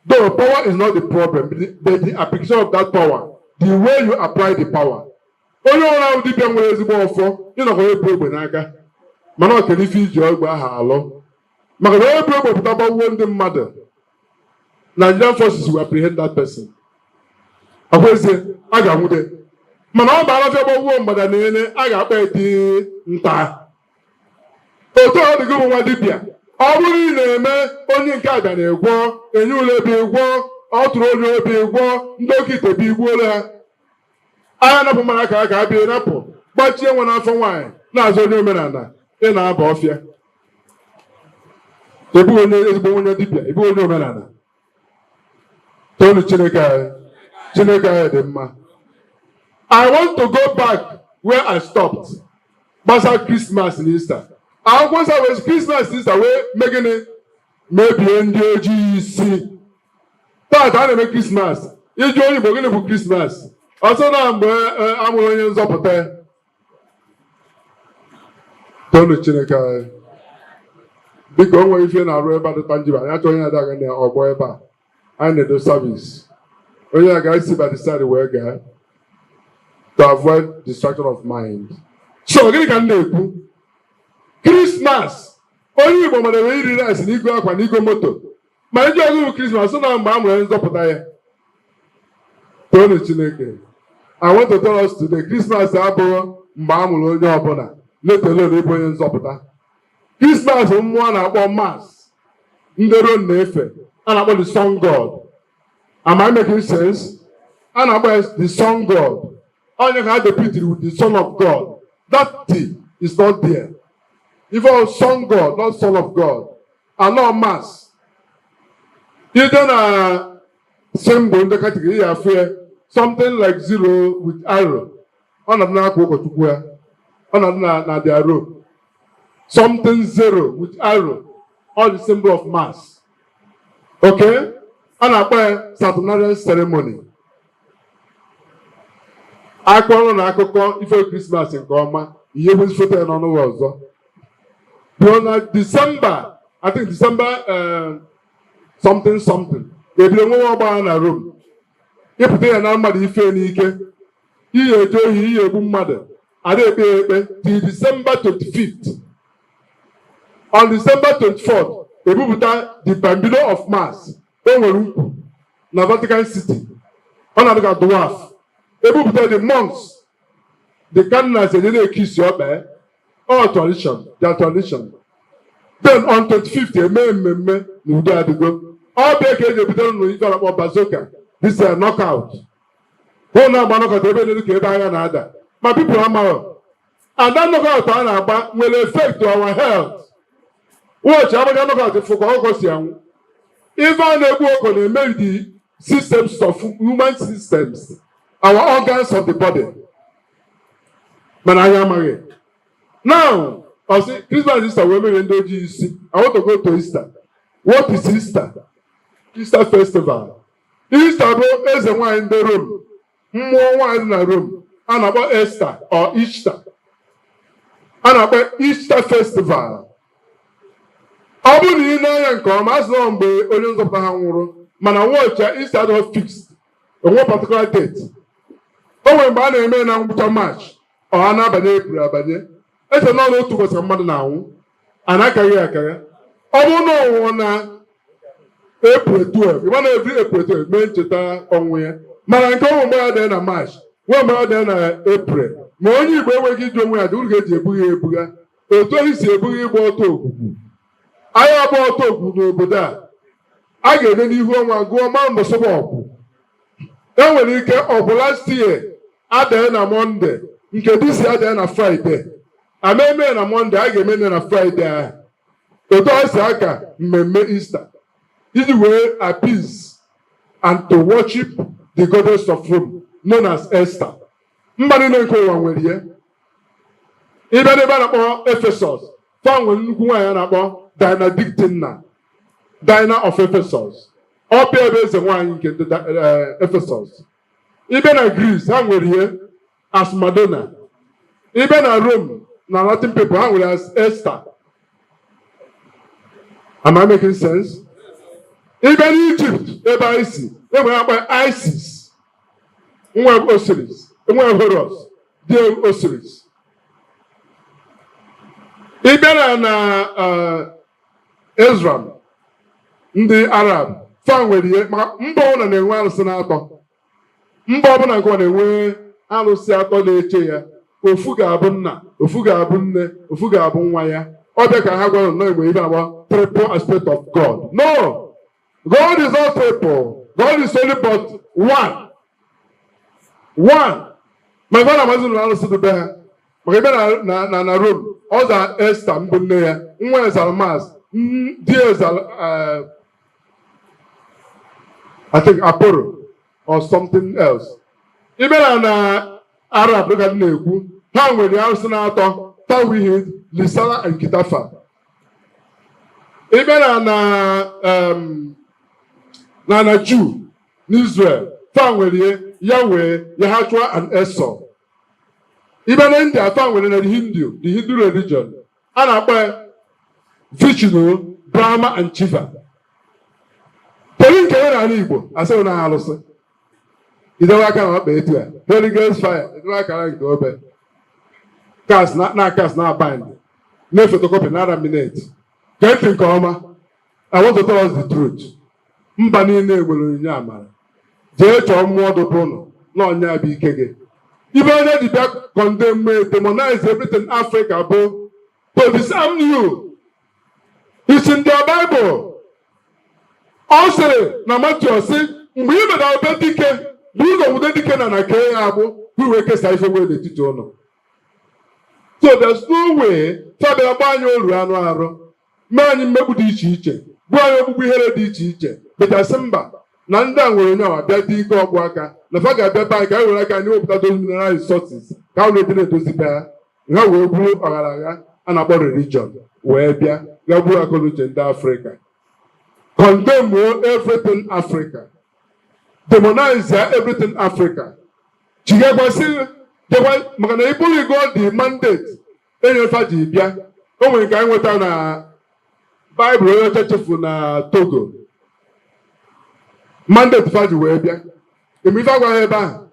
though power is not the problem, but the application of that power, the way you apply the power. Onye ọrụ ahụ, dibịa nwere ezigbo ọfọ, ịnọkọ ebu egbe n'aka, mana ọ kere ife iji egbe ahụ alụ. Maka na onye bu egbe pụta gbagbuo ndị mmadụ, Nigerian forces will apprehend that person. Ọkwa ezie, a ga-anwude. Mana ọ bara afịa gbagbuo mgbada na ene, a ga-akpa eti nta. Otu ọ dị gị bụ nwa dibịa, ọ bụrụ ị na-eme onye nke abịa na-egwọ enye ule ebe ịgwọ, ọ tụrụ onye obi ịgwọ, ndị oke ite bụ igbuola ha. Agha napụ mara ka aka abịa napụ gbachie nwa n'afọ nwaanyị na-azụ onye omenala, ị na-aba ọfịa. Ebughị onye ezigbo onye dibịa, ebughị onye omenala. Toonu Chineke anyị. Chineke anyị dị mma. I want to go back where I stopped gbasara Christmas na Easter. Akwụkwọ nsọ wee Christmas na Easter wee mee gịnị? Mebie ndị ojii isi. Taata a na-eme Christmas. Iji onye Igbo, gịnị bụ Christmas? Ọsọ na mgbe amụrụ onye nzọpụta. Toonu Chineke anyị. Biko, o nwere ife na-arụ ebe a dịta njibe anyị achọghị onye na-aga na ọgbọ ebe a. Anyị na-edo service. Onye a ga-esi by the side wee gaa to avoid distraction of mind. So gịnị ka m na-ekwu? Christmas, onye Igbo madebe iri rice na igo akwa na igo moto, ma ndị ọzọ bụ Christmas na mgbe a mụrụ onye nzọpụta ya. Toonu Chineke. I want to tell us today, Christmas abụghị mgbe a mụrụ onye ọbụla, let alone ịbụ onye nzọpụta. Christmas bụ mmụọ a na-akpọ Mars, ndị Rom na-efe, a na-akpọ the sun god. Am I making sense? A na-akpọ ya the sun god. Onye ka ha depicted with the son of God. That thing is not there. Ife ọ sun god, not son of God. Anọ Mars. Ide na symbol ndị Catholic ya, afụ ya something like zero with arrow. Ọ na-adị n'akwa ụkọchukwu ya, ọ na-adị na their robe, something zero with arrow, all the symbol of Mars. Okay, a na-akpọ ya Saturnalia ceremony. Akọrọ na akụkọ ife Christmas nke ọma, ihe bụ foto ya n'ọnụ ụlọ ọzọ bụ na December, I think December something something, ebido nwewe ọgbagha na Rome. Ịpụta ya na mmadụ ife n'ike, ihe eje ohi, ihe egbu mmadụ, ada ekpe ya ekpe till December 25th. On December 24th, ebupụta the Bambino of Mars. O nwere ukwu na Vatican City, ọ na-adị ka dwarf. Ebupụta the monks, the cardinals enye na-ekisi ọkpa. All tradition, their tradition. Then on 25th, eme mmemme na udo adịgo. Ọ bịa ka eji ebido nụ ife a na-akpọ bazooka, this is knockout. Hụ na-agba knockout ebe niile ka ebe agha na-ada, ma people amaghị. And that knockout a na-agba nwere effect to our health. Watch, agbaga knockout, fụ ka ọkụkọ si anwụ. Ife a na-egbu ọkụ na-eme the systems of human systems, our organs of the body, mana anyị amaghị. Now, ọ sị Christmas, Easter wee mere ndị ojii isi. I want to go to Easter. What is Easter? Easter festival. Easter bụ eze nwanyị ndị Rome, mmụọ nwanyị dị na Rome a na-akpọ Esther or Easter. A na-akpọ Easter festival. Ọ bụrụ na ị na-anya nke ọma, a sị na mgbe onye nzọpụta ha nwụrụ, mana watch ya, Easter adịghị fixed, onwe particular date. O nwere mgbe a na-eme na ngwụcha March, ọ ha na-abanye April abanye. Eche na ọ n'otu ụbọchị ka mmadụ na-anwụ, a na-akaghị akagha. Ọ bụrụ na ọ nwụọ na April 12, ịma na every April 12 mee ncheta ọnwụ ya. Mana nke ọnwụ mgbe ya dị na March, nwee mgbe ya dị na April. Ma onye Igbo enweghị iji onwe ya dị uru ga-eji ebugha ebugha otu ohi si ebugha ịgba ọtọ okwukwu. Anyị agba ọtọ okwukwu n'obodo a, a ga-ede n'ihu ọnwa gụọ ma mbọsọba ọkwụ. E nwere ike ọkwụ last year adịghị na Monday, nke this year adịghị na Friday. Ama eme na Monday, a ga-eme na Friday ahụ. Otu ọ si aka mmemme Easter iji wee appease and to worship the goddess of Rome known as Esther. Mba niile nke ụwa nwere ya. Ịbịa n'ebe a na-akpọ Ephesus, fa nwere nnukwu nwaanyị a na-akpọ Diana Dictynna, Diana of Ephesus. Ọ bịa ebe eze nwaanyị nke ndị Ephesus. Ịbịa na Greece, ha nwere ihe as Madonna. Ịbịa na Rome na Latin people, ha nwere as Esther. Am I making sense? Ịbịa n'Egypt ebe anyị si, enwere akpa Isis, nwa Osiris, nwa Horus, di Osiris. Ịbịa na Israel, ndị Arab fa nwere ihe, maka mba ọbụla na-enwe arụsị na-atọ. Mba ọbụla nke ọ na-enwe arụsị atọ na-eche ya. Ofu ga-abụ nna, ofu ga-abụ nne, ofu ga-abụ nwa ya. Ọ bịa ka ha gwara nnọọ enwe ibe agba triple aspect of God. No, God is not triple. God is only but one, one. Ma ebe a na-amazi ụlọ arụsị dị be ha, maka ebe na Rome, ọ za Esther mbụ, nne ya, nwa ya zara Mars, di ya zara I think Apollo or something else. Ibe na Arab, dịka m na-ekwu, ha nwere arụsị na-atọ: Tawhid, Lisala and Kitafa. Ibe na Jew n'Israel, fa nwere Yahweh, Yahshua and Esau. Ibe na India, fa nwere na the Hindu religion a na-akpọ ya Vishnu, Brahma and Shiva. Kedu nke ya n'ala Igbo? Asịghị na arụsị idewe aka na ọkpa etu a, Holy Ghost fire, edewe aka na nke obe kas na kas na bind na photocopy na laminate. Gee ntị nke ọma. I want to tell us the truth. Mba niile nwere onyinye amara. Jee chọọ mmụọ dụpụ ụnụ na ọnya bụ ike gị. Ibe onye ji bịa condemn, demonize everything Africa bụ to disarm you. It's in their Bible. Ọ sịrị na Matthew sị, mgbe ị mere obe dike bụ ụzọ nwude dike na kee ya agbụ ka wee kesaa ife nwere n'etiti ụnụ. So there's no way fabịa gba anyị oru anụ arụ, mee anyị mmegbu dị iche iche, gbuo anyị ogbugbu ihere dị iche iche, betasị mba na ndị a nwere onye awa bịa dị ike ọgbụ aka na fa ga-abịa be anyị ka anyị were aka anyị wepụta those mineral resources ka ha wee na-edozi be ha. Ha wee gwuo ọghara agha a na-akpọ religion, wee bịa ga gbuo akọnuche ndị Afrịka, condemn everything Africa, demonize everything Africa. Chigakwasị dekwa maka na iburu go the mandate enyefa ji bịa. O nwere nke anyị nweta na Baịbụl onye ọcha chefu na Togo, mandate fa ji wee bịa. Eme ife agwaghị ebe ahụ,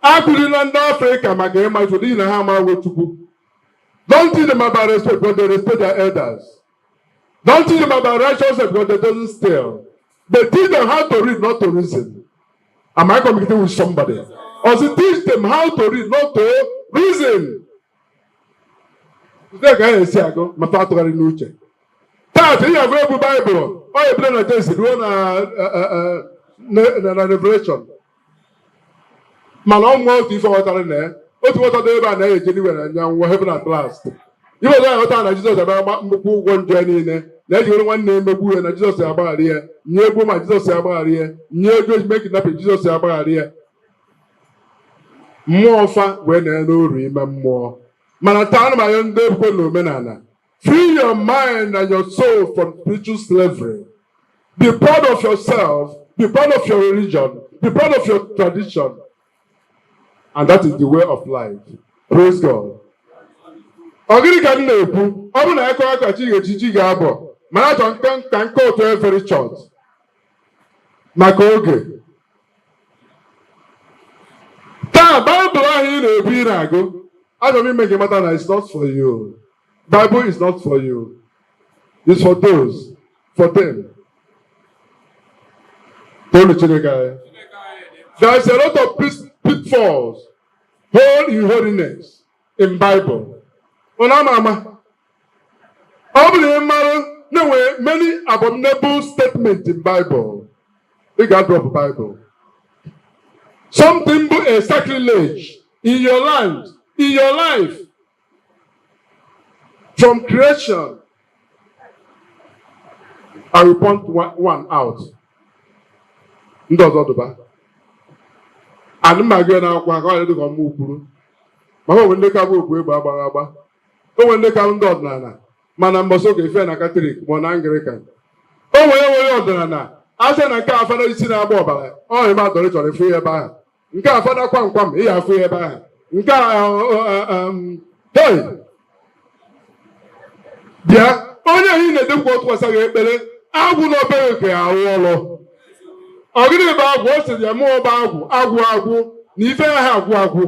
akụrila ndị Afrịka maka ịma ife n'ihi na ha amaghị Chukwu. Don't teach them about respect because they respect their elders. Don't teach them about righteousness because they doesn't steal. They teach them how to read, not to reason. Am I communicating with somebody? Also teach them how to read, not to reason. Ndị ka anyị esi agụ ma fa atụgharị n'uche. Taata ihe agụ ebu Baịbụl, ọ ebido na Jenesis ruo na Revelation. Mana ọ mụọ otu ife ghọtara na ya. Otu ghọtara ebe a na-eje n'iwe na anya heaven at last. Ife ọzọ ya ghọtara na Jizọs abịa gba nnukwu ụgwọ njọ ya niile, na-ejiwere nwanne ya emegbu ya na Jizọs ya agbaghara ya, nye egwu ma Jizọs ya agbaghara ya, nye ego ejime kidnapping, Jizọs ya agbaghara ya. Mmụọ fa wee na n'oru ime mmụọ. Mana taa, ana m ayọ ndị ekwe na omenala, free your mind and your soul from spiritual slavery. Be proud of yourself, be proud of your religion, be proud of your tradition, and that is the way of life. Praise God. Ọ gịnị ka m na-ekwu? Ọ bụ na ekọ aka chi ga-eji chi ga-abọ, mana achọ nke ka nke otu very short maka oge. Taa, Baịbụl ahụ ị na-ebu, ị na-agụ, achọrọ m ime gị mata na it's not for you. Bible is not for you. It's for those, for them. Toonu Chineke anyị. There is a lot of pitfalls, hole in holiness in Bible. Unu ama ama ọ bụrụ na ị mara na-enwe many abominable statements in Bible, ị ga-drop Bible. Something bụ a sacrilege in your land, in your life, from creation. I will point one out. Ndị ọzọ dụba anụmagụ ya n'akwụkwọ aka ọ dị ka ọmụ kwuru, maka onwe ndị ka bụ okwu egbe agbaghị agba, o nwere ndị ka ndị ọdịnala, mana mbọsị oge ife na Katọlik ma ọ na Anglican, o nwere enweghị ọdịnala. Asị na nke a, fada isi na-agba ọbara ọ ime adọrị chọrọ ịfụ ya ebe ahụ, nke a, fada kwam kwam, ị ya afụ ya ebe ahụ. Nke a hey! Bịa, onye ahụ ị na-edekwa ọtụkwasị gị ekpere, agwụ na obere ka ya arụ ọrụ. Ọ gịnị bụ agwụ? Ọ sịrị ya mụọ bụ agwụ, agwụ agwụ na ife ya ha agwụ agwụ.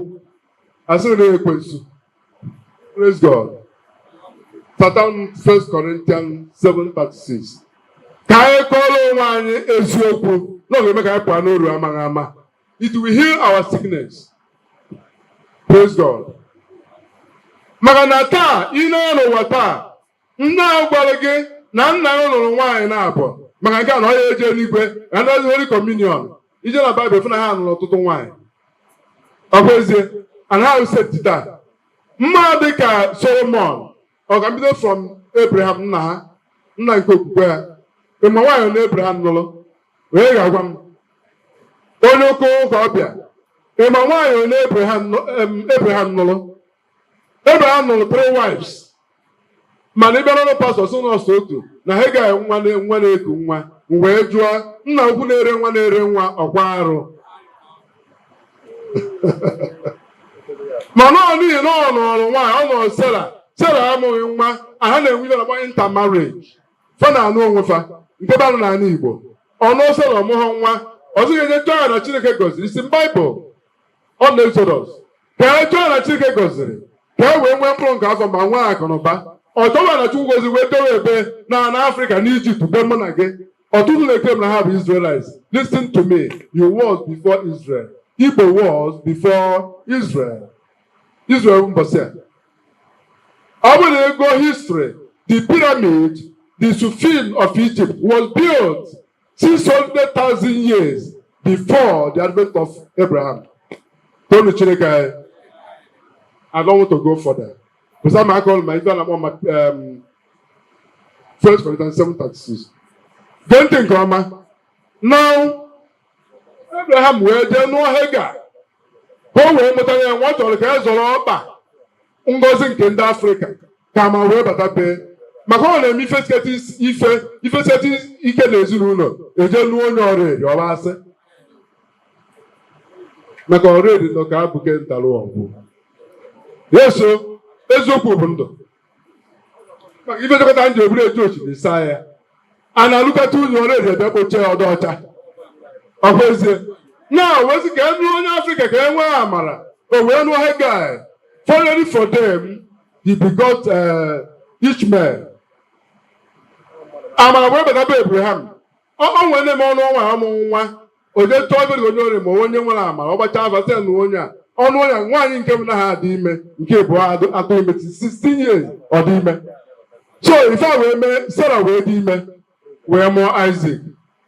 Asịrị na ekwensu. Praise God. Satan, 1 Corinthians 7:36. Ka anyị kọọrọ onwe anyị eziokwu na ọ ga-eme ka anyị pụọ n'oru amaghị ama. It will heal our sickness. Praise God. Maka na taa, ị na n'ụwa taa, nna a gwara gị na nna ya lụrụ nwaanyị na-abụ maka nke a na ọ ya eje n'igwe na ndị Holy Communion. Ije na Baịbụl, fụ na ha lụrụ ọtụtụ nwaanyị. Ọ bụ ezie, and ha seti taa. Mma dị ka Solomon, ọ ga mbido from Abraham, nna ha, nna nke okwukwe ha. Ịma nwaanyị na Abraham lụrụ? Onye ga-agwa m? Onye oke ụka ọbịa. Ịma nwaanyị onye Abraham lụrụ? Abraham lụrụ three wives. Mana ị bịa n'ụlọ pastọ, sị nọọsụ otu na ha ga nwa nwa na-eku nwa. M wee jụọ, nna ukwu na-ere nwa, na-ere nwa ọkwa arụ? Mana ọ n'ihi na ọ nọrọ nwaanyị, ọ nọrọ Sera. Sera amụghị nwa. Ha na-enwe ibe na-akpọ intermarriage, fa na-anụ onwe fa nke bụ anụ n'ala Igbo. Ọnụ Sera ọmụghọ nwa ọzọ ga-eje chọọ ya na Chineke gọziri isi Baịbụl ọ na Exodus, ka e chọọ na Chineke gọziri ka e wee nwee mkpụrụ nke afọ ma nwee akụ na ụba. Ọ chọwa na Chukwu gọziri wee dowe ebe na na Afrịka, n'Ijipt, be mụ na gị. Ọtụtụ na-ekwe m na ha bụ Israelites. Listen to me, you was before Israel. Igbo was before Israel. Israel bụ mbọsị a. Ọ bụrụ na ego history, the pyramid, the Sphinx of Egypt was built 600,000 years before the advent of Abraham. Tonu Chineke anyị. I don't want to go further. Because I'm call my ife na-akpọ ma First Corinthians 7:36. Gee ntị nke ọma. Now, Abraham wee jee nụọ Hagar ka o wee mụta ya nwa. Ọ chọrọ ka e zọrọ ọkpa ngọzi nke ndị Afrịka ka ma wee bata bee, maka ọ na-eme ife siketa ife ife siketa ike na ezinụlọ, eje nụọ onye ọrụ eri ọba asị maka ọrụ eri nọ ka abụke ntalụ ọgwụ. Yeso eziokwu bụ ndụ, maka ife chọkọta nji eburu eju osimiri saa ya. A na-alụkọta unyi ọrụ eri ebe kpochie ọdọ ọcha. Ọkwa ezie na wezi ka e nụọ onye Afrịka ka e nwee amara, o wee nụọ Hegai. Finally for them, he begot Ishmael. Amara wee bata be Abraham. Ọ nwere na-eme ọnụ ọnwa ọmụ nwa, o jee chọọ ebe onye ọrịa ma onye nwere amara. Ọ gbachaa afa sị nụ onye a, ọnụ onye a. Nwaanyị nke bụ na ha adị ime nke bụ atụ ime 16 years, ọ dị ime. So ife a wee mee, Sarah wee dị ime, wee mụọ Isaac.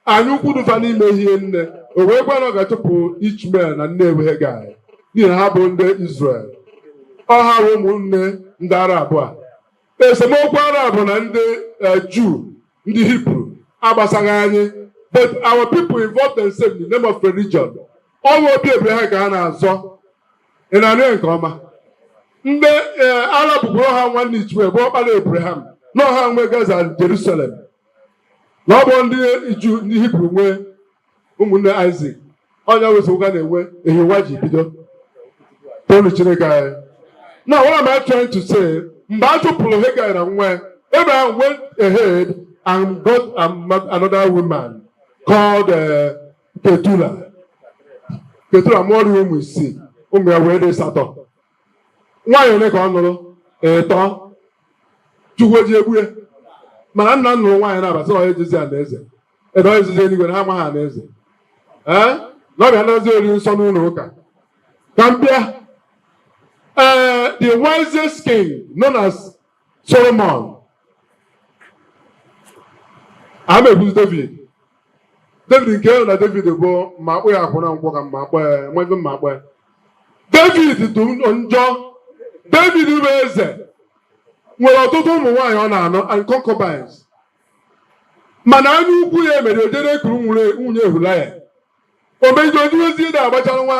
Anyị ukwu dufa n'ime ihe nne o wee gwa na ọ ga-achụpụ Ishmael na nne Hegai, n'ihi na ha bụ ndị Israel. Ọ ha bụ ụmụnne ndị Arab a. Esemokwu Arab na ndị Juu, ndị Hibru, agbasaghị anyị, but our people involve themselves in the name of religion. Ọ bụ obi Abraham ka ha na-azọ. Ị na-anụ ya nke ọma? Ndị Arab gwụrụ ha nwanne Ishmael bụ ọkpara Abraham na ọha nwe Gaza and Jerusalem, na ọ bụ ndị Juu, ndị Hibru nwee ụmụnne Isaac. Ọnya wesịụka na-enwe ehiwa ji bido. Tonu Chineke anyị. Now, what am I trying to say? Mgbe a chụpụrụ Hegai na nwa ya, Abraham went ahead and got another woman called Ketura. Ketura mụọrọ ya ụmụ isii, ụmụ ya wee dị asatọ. Nwaanyị ole ka ọ nụrụ? Ịtọ. Chukwu eji egbu ya. Mana nna nụrụ nwaanyị na-abata, ọ ejezi alaeze. Ede ọ ejezi eluigwe na ha amaghị alaeze. Ee, na ọ bịa nazi ori nsọ n'ụlọ ụka. Ka m bịa. Ee, the wisest king known as Solomon. A ma ekwuzi David. David nke na David bụ ma akpụ ya akwụna nkwọ ka ma akpọ ya nwa ife ma akpọ ya. David dị njọ. David bụ eze nwere ọtụtụ ụmụ nwaanyị ọ na-anụ and concubines. Mana anya ukwu ya mere o jere ekuru nwunye Hulaya. O meji ojiwezi dị agbachara nwa.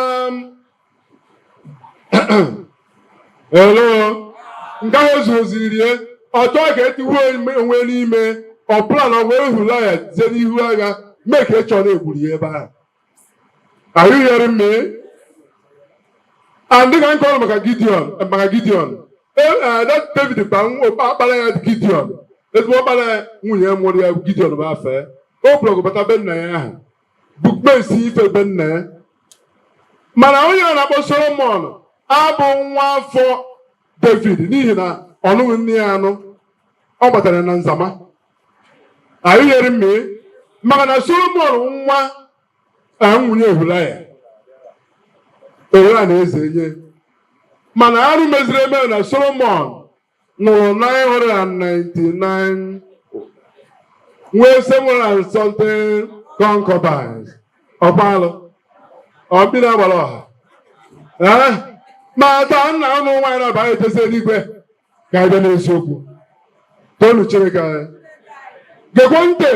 Hello, nke ahụ zoziri ya, ọ chọọ ka etiwe onwe n'ime ọ plan ọ wee Hulaya zie n'ihu agha mee ka ị chọrọ egburu ya ebe ahụ. Are you hearing me? And dịka nke ọrụ maka Gideon, that David kpa ọkpara ya Gideon, ezigbo ọkpara ya, nwunye ya mụrụ ya Gideon bụ afe o bụrụ bata be nna ya ahụ bukpesi ife be nna ya. Mana onye a na-akpọ Solomon abụ nwa afọ David, n'ihi na ọ nụghị nne ya anụ, ọ gbatara na nzama. Anyị nyere mmiri maka na Solomon nwa nwunye Ehulaya Ehulaya na eze nye. Mana arụ meziri eme na Solomon nụrụ 999, nwee 7 and something concubines. Ọkpalụ ọmmiri agbara ọha. Ee, ma taa nna ụmụ nwaanyị na-aba ejezi eluigwe. Ka anyị bịa n'eziokwu. Toonu Chineke anyị. Gekwe ntị,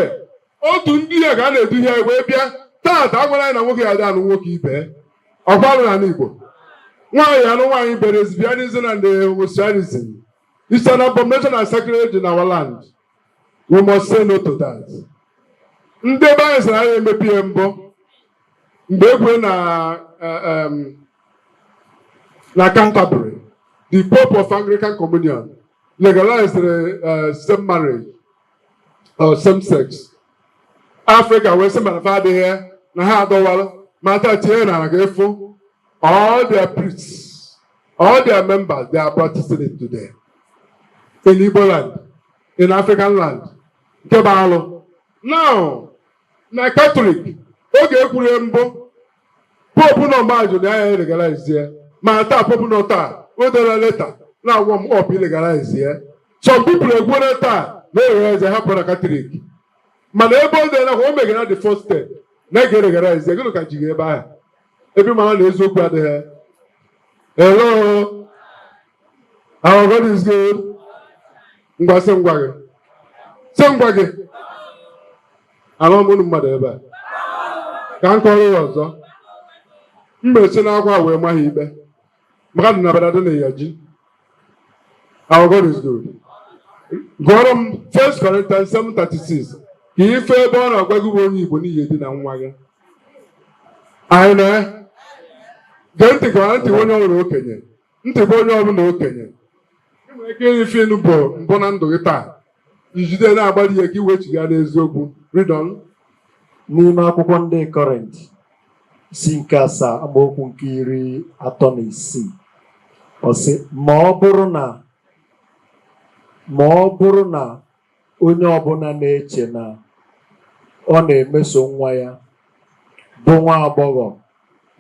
otu ndị a ka a na-eduhie anyị wee bịa taata. Agwara anyị na nwoke ya adị anụ nwoke ibe. Ọkwa alụ n'ala Igbo, nwaanyị anụ nwaanyị ibe. Lesbianism and homosexualism is an abomination and sacrilege in our land. We must say no to that. Ndị ebe anyị sịrị anyị emepe ihe mbụ mgbe e kwere na Canterbury, the Pope of Anglican Communion legalized same marriage or same sex. Africa wee sị mana fa adịghị na ha adọwara ma taa tinye na ka efu. All their priests, all their members, they are practicing it today in Igbo land, in African land. Nke bụ alụ now na Catholic, oge ekwuru mbụ, Pope nọ mgbe ajụ na ya legalize ya, ma taa Pope nọ taa o dere letter na-agwọ m up legalize ya. Some people ekwere taa na elegalize, hapụ na Catholic. Mana ebe o dere o megara the first step na ege legalize ya, gịnị ka ji ebe ahụ ebe mara na eziokwu adịghị? Hello, our God is good. Ngwa, sị ngwa gị, sị ngwa gị ala ọmụnụ mmadụ ebe a ka m kọrọ ya ọzọ. M esi n'akwa wee ma ha ikpe maka dị na dị na ya ji. Our God is good. Gụọrọ m 1 Corinthians 7:36 ka ife ebe ọ na-agwa gị bụ onye Igbo n'ihi edina nwa gị. Anyị na gee ntị ka ntị onye ọbụla okenye, ntị bụ onye ọbụla okenye. Ị nwere ike ife ịnụ bụ mbụ na ndụ gị taa, ijide na-agbalị ihe ka i wee chigha n'eziokwu. Read on. N'ime akwụkwọ Ndị Kọrint, si nke 7, amaokwu nke 36, ọ sị, Ma ọ bụrụ na onye ọbụla na-eche na ọ na-emeso nwa ya bụ nwa agbọghọ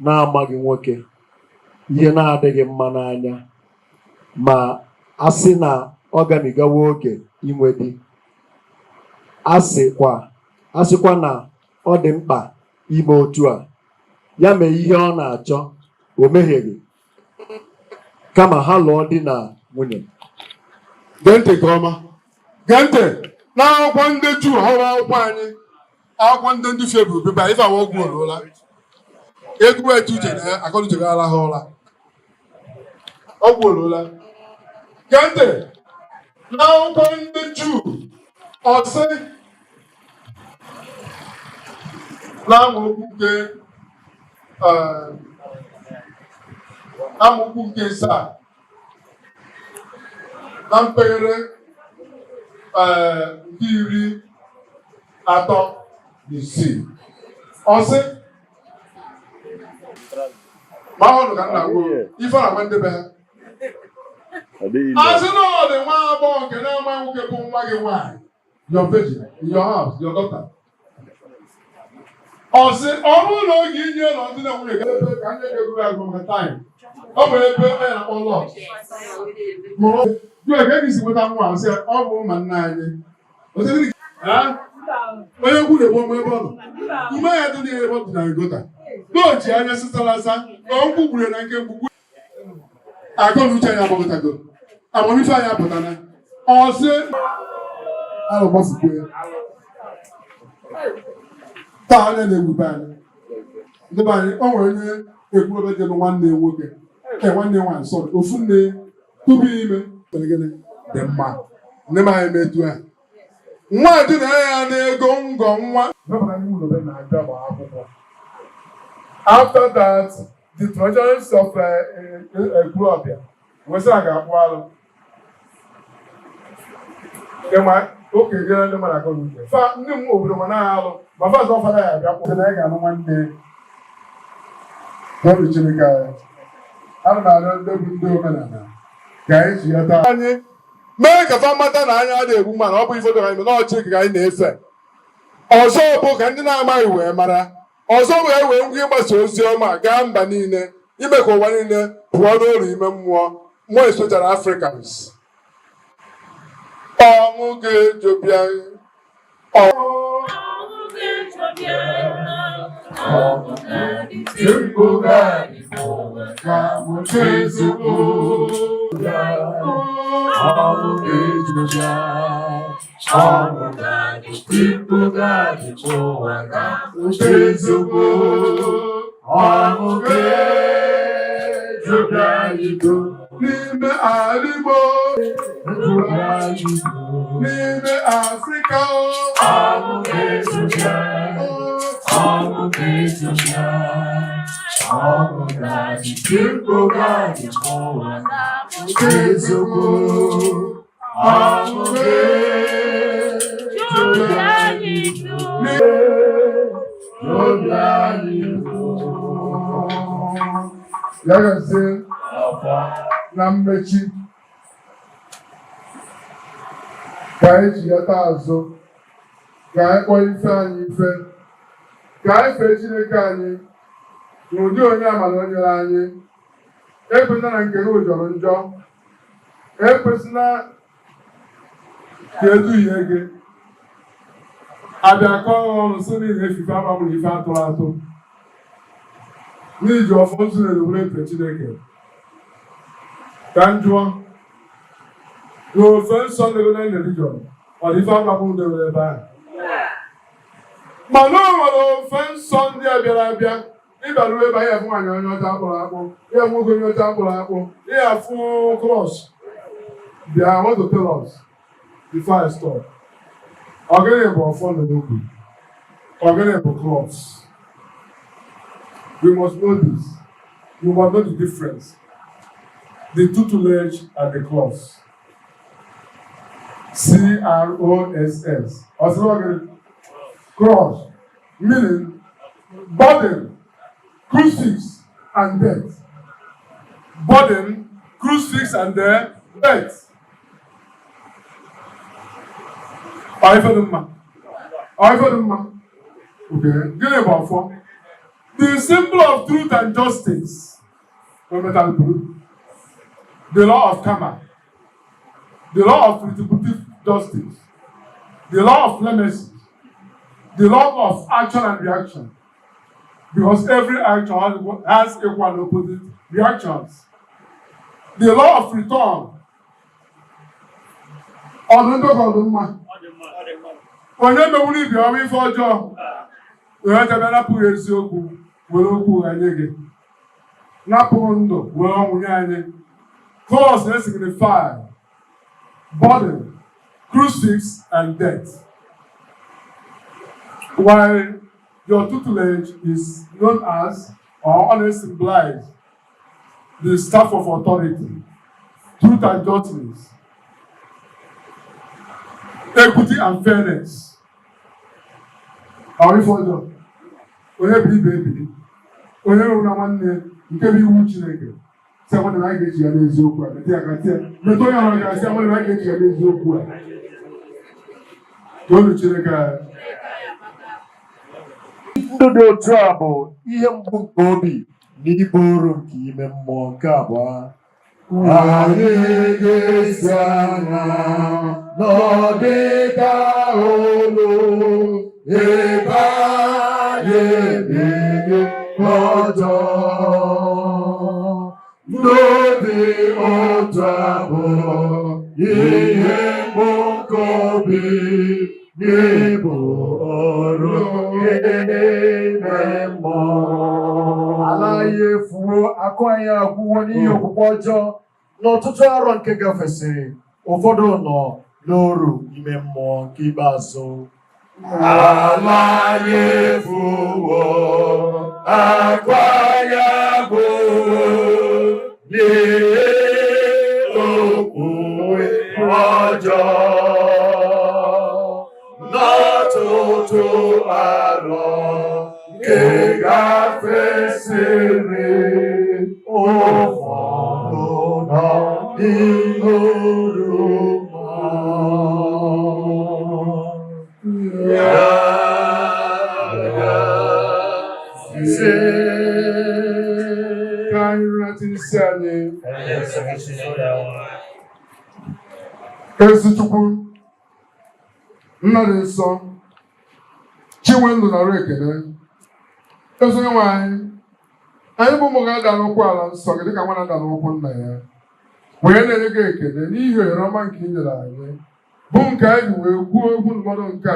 na-amaghị nwoke ihe na-adịghị mma n'anya, ma a sị na ọ gamigawo oge inwe di, a sịkwa na ọ dị mkpa ime otu a, ya mee ihe ọ na-achọ, o mehieghị, kama ha lụọ di na nwunye." Gee ntị nke ọma, gee ntị. N'akwụkwọ ndị Juu họrọ akwụkwọ anyị, akwụkwọ ndị febru bịba ife awa ọgwụ oluola egwu etu uche na akọnuche gị arahụ ụra, ọgwụ oluola. Gee ntị, n'akwụkwọ ndị Juu, ọ sị n'amaokwu nke 7 na mpeghere nke 36, ọ sị, ma ahụrụ ka nna gwuo ife na-agwa ndị be ha, asị na ọ dị nwa agbọghọ nke na-ama nwoke bụ nwa gị nwaanyị, your virgin in your house, your daughter, ọ sị ọ bụrụ na oge inye nọ ndị na nwunye ga ebe ka ndị ga-egwu agụ maka time ọ bụ ebe onye na-akpọ Lọt mụrụ jụọ ka e si nweta nwa, sị ọ bụ ma nna anyị. Onye ukwu na-egbu ọmụ ebe ọ nọ ume ya dị n'ihe ebe ọ dị na gota n'oji anya sịsalasa na nkwụ gburu na nke mgbugbu. Akọ na uche anyị agbakọtago, amamife anyị apụtana. Ọ sị alụ gbafukwe taa anya na-egwu be anyị, ndị be anyị. O nwere onye ekwu ebe dị nwanne ya nwoke, ee, nwanne ya nwaanyị, sọrọ ofu nne tupu ime mere gịnị dị mma. Nne m anyị metu a nwa dị na ya na-ego ngọ nwa. After that The traditionalists of Ekwulọbịa wee sị na ga-akpụ alụ. Ịma oke jere ndị mmadụ akọrọ uche fa ndị m obodo ma na alụ ma fa zọ fada ya abịa kwụ na anyị ga-anụ nwanne n'obi Chineke anyị. Ana m arịọ ndị bụ ndị omenala ka anyị chighata anyị mee ka fa mata na anyị adịghị egbu mana ọ bụ ife dọrọ anyị na ọ Chineke ka anyị na-efe. Ọzọ bụ ka ndị na-amaghị wee mara. Ọzọ bụ ka anyị wee ngwa ịgbasa ozi ọma gaa mba niile, ime ka ụwa niile pụọ n'ụlọ ime mmụọ mmụọ esochara Africans. Ọṅụ ga-ejobịa Ọṅụ ga-ejobịa, ọṅụ ga-adị, mkpu ga-adị ga-amụta ezigbo. Ọṅụ ga-ejubịa, ọṅụ ga-adị, mkpu ga-adị, ụwa ga-amụta eziokwu. Ọṅụ ga-ejubịa ido, n'ime ala Igbo, ejubịa ido. N'ime Afrịka. Ọṅụ ga-ejubịa, ọṅụ ga-ejubịa, ọṅụ ga-adị, mkpu ga-adị, ụwa ga-amụta eziokwu. Ọṅụ ga-ejubịa anyị dum. Obi anyị dum. Ya gazie. Na mmechi, ka anyị jighata azụ, ka anyị kpọọ ife anyị ife, ka anyị fee Chineke anyị n'ụdị onye amara o nyere anyị. Ekwesịna na nke gị jọrọ njọ, ekwesịna ka eduhie gị abịa kọọ ọnụ sị na ị na-efife akpagburu ife atụrụ atụ n'iji ọfọ nzu na-ewere efe Chineke. Ka m jụọ, n'ofe nsọ debe na religion, ọ dị ife akpagburu debere ebe ahụ? Mana o nwere ofe nsọ ndị a bịara abịa. Ịbịaruo ebe ahụ, ya afụ nwaanyị onye ọcha akpụrụ akpụ, ya afụ nwoke onye ọcha akpụrụ akpụ, ya afụ cross. Bịa, I want to tell us before I stop. Ọ gịnị bụ ọfọ na okwu? Ọ gịnị bụ cross? We must know this. We must know the difference, the tutelage and the cross. C-R-O-S-S. Ọ sịrị ọ gịnị? Cross, meaning burden, crucifix and death. Burden, crucifix and death. Ọ ife dị mma? Ọ ife dị mma? Okay. Gịnị bụ ọfọ? The symbol of truth and justice. O metal blue. The law of karma. The law of retributive justice. The law of nemesis. The law of action and reaction. Because every action has equal and opposite reactions. The law of return. Ọ dị ndụ ka ọ dị mma? Onye mewuru ibi ọrụ ife ọjọọ, onye chebe napụghị eziokwu were okwu ụgha nye gị, napụghị ndụ were ọnwụ nye anyị. Cross na-signify burden, crucifix and death, while your tutelage is known as or always symbolize the staff of authority, truth and justice, equity and fairness. Ọ ife ọjọọ? Onye biri ibe ebiri, onye nwere na nwanne, nke bụ iwu Chineke. Sị nwanne m, anyị ga-eji ya n'eziokwu a. Metụ ya aka, tie metụ onye ọrụ aka, sị nwanne m, anyị ga-eji ya n'eziokwu a. Toonu Chineke anyị. Ndụ dị otu a bụ ihe mgbu nke obi na ibu oru nke ime mmụọ. Nke abụọ, anyị ga-esi anya n'ọdịda olu ebe anyị ebighị ọjọọ. N'obi otu a bụ ihe mgbu nke obi n'ịbụ ọrụ ime mmụọ. Ala anyị efuwo, akụ anyị agwụwo n'ihi okwukwe ọjọọ. N'ọtụtụ arọ nke gafesịrị, ụfọdụ nọ n'oru ime mmụọ. Nke ikpeazụ, ala anyị efuwo, akụ anyị agwụwo. Nke gafesịrị ụfọdụ nọ n'iru ya gazie. Ka anyị rụnata isi anyị. Ezi Chukwu, Nna dị nsọ, Chinwe ndụ nara ekele. Ezi onye nwe anyị, anyị bụ ụmụ gị ada n'ụkwụ ala nsọ gị dịka nwa na-ada n'ụkwụ nna ya, wee na-enye gị ekele n'ihi ohere ọma nke ị nyere anyị, bụ nke anyị ji wee kwuo okwu ndụmọdụ nke a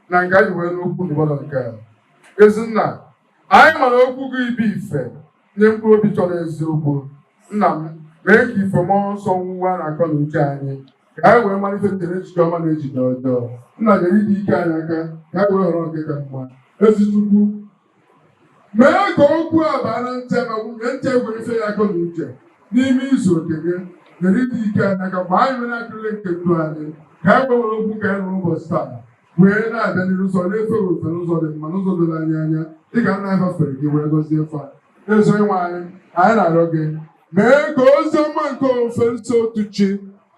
na nke anyị ji wee nụ okwu ndụmọdụ nke a. Ezi nna, anyị mara okwu gị bụ ife nye mkpụrụ obi chọrọ eziokwu. Nna m, mee ka ife mmụọ nsọ nwuwe na akọ na uche anyị, ka anyị wee malite chere echiche ọma na echiche ọjọọ. Nna, nyere ịdị ike anyị aka ka anyị wee họrọ nke ka mma. Ezi Chukwu, mee ka okwu a baa na ntị ma nye ntị egwere ife ya akọ na uche n'ime izu oke gị. Nyere ịdị ike anyị aka mgbe anyị nwere akụle nke ndụ anyị, ka anyị wee were okwu ka anyị nụrụ ụbọchị taa wee na-abịa n'iru ụzọ na-efe ofufe n'ụzọ dị mma, n'ụzọ doro anyị anya, dịka nna anyị fere gị wee gọzie fa. Ezi onye nwe anyị, anyị na-arịọ gị, mee ka ozi ọma nke ofufe nsọ otu chi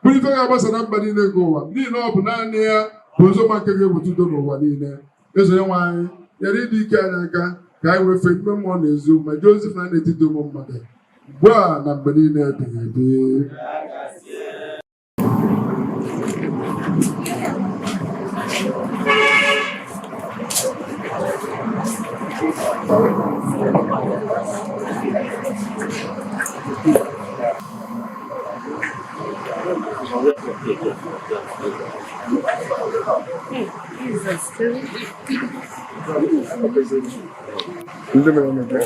bụrụ ife ga-agbasa na mba niile nke ụwa, n'ihi na ọ bụ naanị ya bụ ozi ọma nke ga-eweta udo n'ụwa niile. Ezi onye nwe anyị, nyere ịdị ike anyị aka ka anyị wee fee ime mmụọ na eziokwu ma jee ozi na n'etiti ụmụ mmadụ ugbu a na mgbe niile ebighị ebi. Ndị mere emebe.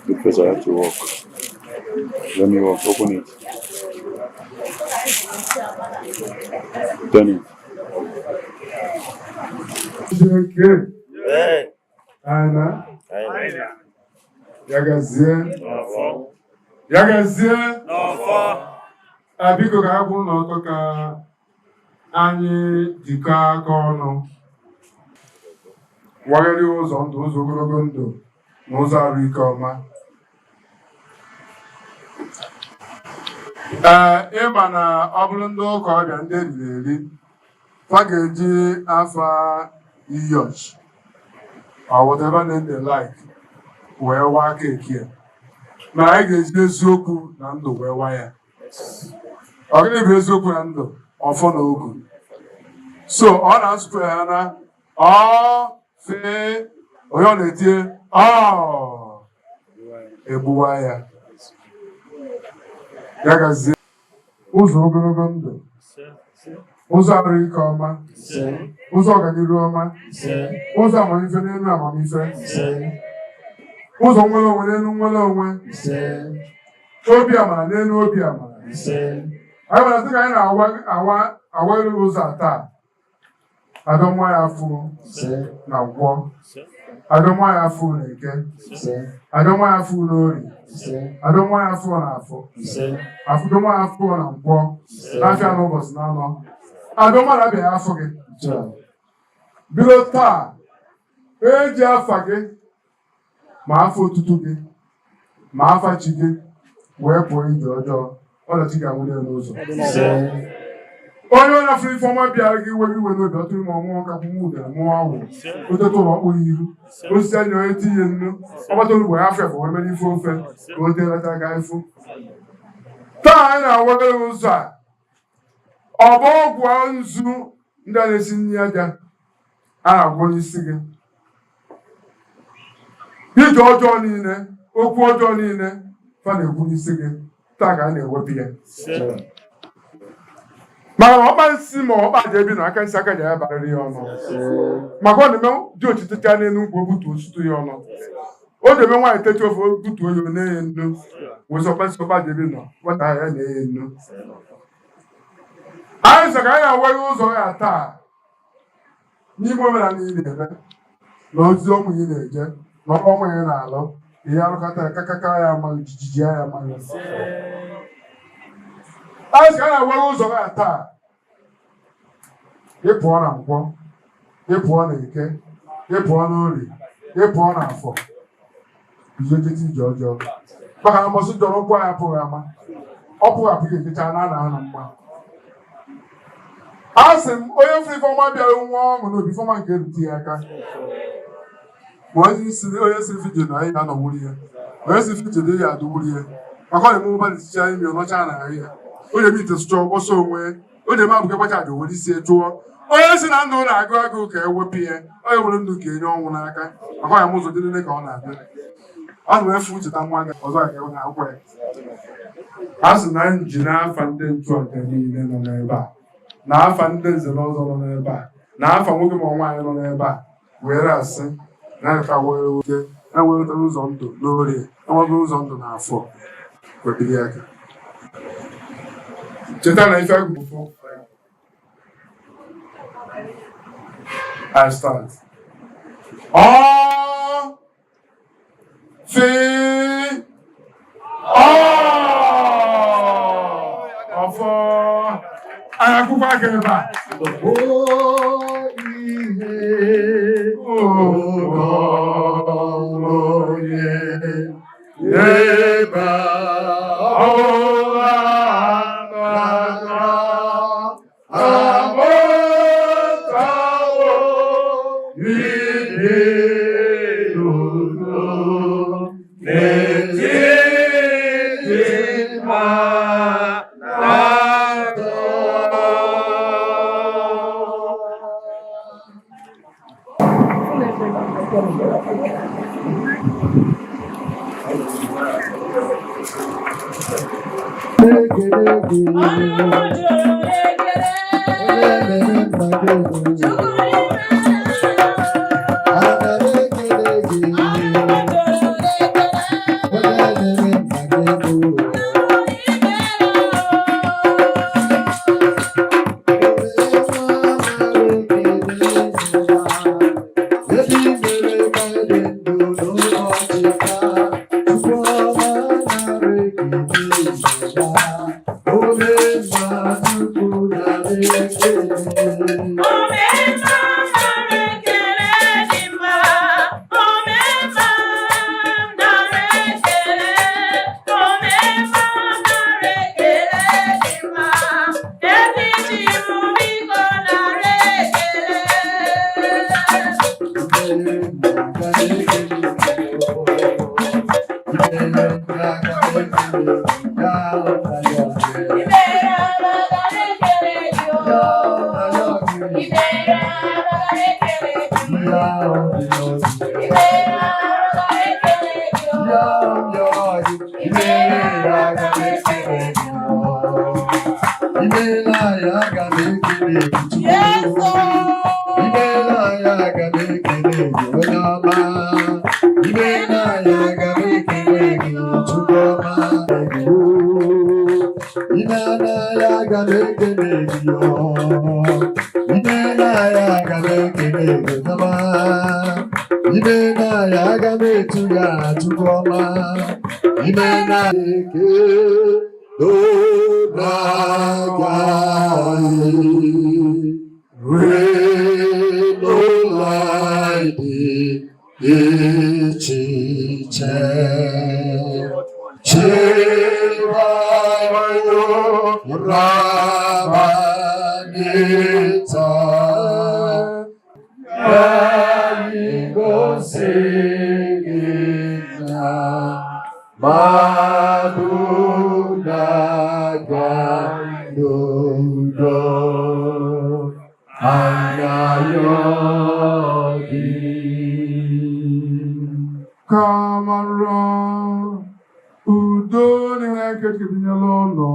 Because I have to walk. Let me walk. Open it. Turn it. Chineke ana ya gazie, ya gazie. Biko, ka anyị kwụrụ n'ọtọ ka anyị jikọọ aka ọnụ wagharịa ụzọ ndụ, ụzọ ogologo ndụ na ụzọ arụ ike ọma. Ee, ịma na ọ bụrụ ndị ụka ọbịa, ndị eriri eri, fa ga-eji afa iyoch or whatever name they like wee waa cake ya, ma anyị ga-eji eziokwu na ndụ wee waa ya. Ọ gịnị bụ eziokwu na ndụ? Ọfọ na ogu. So ọ na-asụpụ ha na ọ fee onye ọ na-etie ọ egbuwa ya. Ya gazie. Ụzọ ogologo ndụ, ụzọ arụ ike ọma, ụzọ ọganiru ọma, ụzọ amamife n'elu amamife, ụzọ nwere onwe n'elu nwere onwe, obi amara n'elu obi amara. Anyị mara sị ka anyị na-awa awa elu ụzọ a taa. Adọnwa ya afụ na nkwọ, adọnwa ya afụ na eke, adọnwa ya afụ na ori, adọnwa ya afụ na afọ, afụdọnwa ya afụ na nkwọ, n'afịa na ụbọchị na anọ, adọnwa na-abịa ya afọ gị. Bido taa, eji afa gị ma afọ otutu gị ma afa chi gị wee pụọ ije ọjọọ, ọdachi ga-anwụde ya n'ụzọ. Onye ọ na-afụrụ ife ọma bịara gị iwe iwe n'obi, ọ tụrụ ma ọmụọ nkakwụ nwa udere mụọ awụ otete ụlọ ọkpụ ya ihu osisi anya onye tinye nnu ọgbata olugbo ya afọ efe wee mere ife ofe ka o teelata aka ịfụ. Taa anyị na-awagara ụzọ a, ọ bụ ọgwụ nzu ndị a na-esi nri aja a na-agwọ n'isi gị, ije ọjọọ niile, okwu ọjọọ niile fa na-ekwu n'isi gị, taa ka a na-ewepụ ya, maka na ọkpa nsị ma ọkpa aja ebi na aka nsị aka ji ya barịrị ya ọnụ, maka ọ na-eme dị ochitecha n'elu nkwụ obutu osutu ya ọnụ. O debe nwaanyị techi ofe, butuo ya, na-enye nnu, wesọkpa sọkpa debe nọ nwata ya na-enye nnu. Anyị sọ ka anyị awaghị ụzọ ya taa n'ime omenala ị na-eme na ozi ọmụ ị na-eje na ọrụ ọmụ ị na-alụ, ihe arụkọta ya kakaka ya amaghị jijiji ya amaghị. Anyị sị ka anyị awaghị ụzọ ya taa, ị pụọ na Nkwọ, ị pụọ na Eke, ị pụọ na Orie, ị pụọ na Afọ, bizo jete ije ọjọọ, maka na mbọsị jọrọ ụkwụ anyị apụghị ama, ọ pụghị apụ ga-ejecha na ana na mma. A sị m, onye fụrụ ifeọma bịara nwa ọṅụ n'obi, ifeọma nke erute ya aka. Ma onye si fije na anyị ga-anọwuru ya, onye si fije na ya adụwuru ya, maka ọ na-eme ụba n'eticha imi ọnọcha na ahụ ya. O ji eme ite sụcha ọgbọsọ onwe, o ji eme abụke gbacha aja were isi chụọ. Onye si na ndụ na-agụ agụụ ka ewepụ ya, onye were ndụ ka enye ọnwụ n'aka, maka ya ụzọ dị niile ka ọ na-abịa. A na efu cheta nwa gị ọzọ ga na akwụkwọ ya. A sị na nji n'afa ndị nchụaja niile nọ n'ebe a, na afa ndị nze na ọzọ nọ n'ebe a, na afa nwoke ma nwaanyị nọ n'ebe a, were asị na ka were oke enwetara ụzọ ndụ n'Orie, enwego ụzọ ndụ n'Afọ, webiri aka cheta na ife agụ. I start. Ọ fi ọ ọfọ anyị akwụkwọ aka ebe a. Ihe onye ebe ọla amụtawo ibi n'udo n'etiti mmadụ. Ekele gị, onye mere mma gị. Ana m ekele gị, onye mere mma gị. Ebe i mere ka dị ndụ n'ụbọchị taa, Chukwu ọma, nara ekele ya. Ome mma, Chukwu, nara ekele. Omemma, nara ekele dị mma. Omemma, nara ekele. Omemma, nara ekele dị mma. Ezi ji m, biko nara ekele. Imere mma, aga m ekele gị. Imere mma, aga m ekele gị. Ya ọma ya. Imere aga m ekele gị o. Ya ọma ya. Imere aga m ekele gị. Ya ọma ya. Imere aga m ekele gị o. Ya ọma ya. Imere aga m ekele gị. Imela ya, aga m ekele gị, Chukwu. Yesu. Imela ya, aga m ekele gị, onye ọma. Imela ya, aga m ekele gị, Chukwu ọma. Imela ya, aga m ekele gị o. Imela ya, aga m ekele gị, ọma. Imela ya, aga m etu ya, Chukwu ọma. Imela eke n'oge rue n'ụlọ dị iche iche chibayo rabanita gosi gị na mmadụ na-aga n'udo anya gị. Ka mara udo na ịhụnanya nke tinyela ụlọ,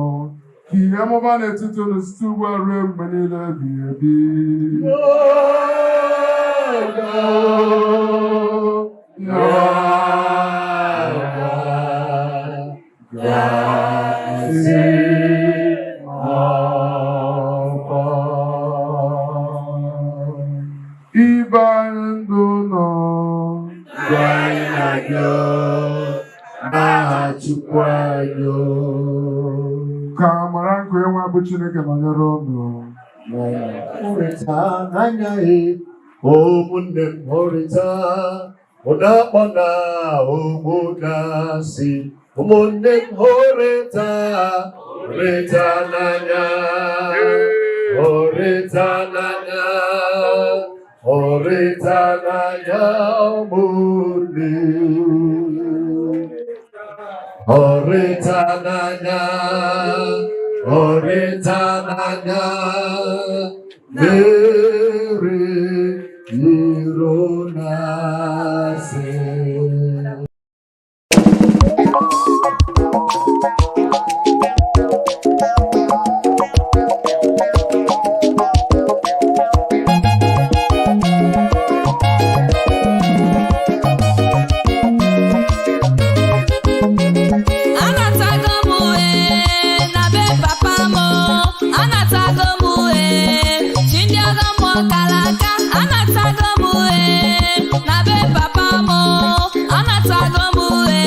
ka ihe mụba n'etiti unu site ugbu a ruo mgbe niile ebighị ebi. Ya. Gasị akwa. Ibe anyị ndụ nọ. Ndụ anyị na-abịa n'aha Chukwu anyị. Ka amara nke nwa bụ Chineke nọnyere unu. Hụrịta n'anya e, ụmụnne m, hụrịta, ụna akpọ na ụmụnna si, ụmụnne m, hụrịta, hụrịta n'anya, hụrịta n'anya, hụrịta n'anya, ụmụnne, hụrịta n'anya, hụrịta n'anya, mere iro na-asị. Anatago m uwe na be papa m, anatago m uwe chi ndị ọgọ mmụọ kara aka. Anatago m uwe na be papa m, anatago m uwe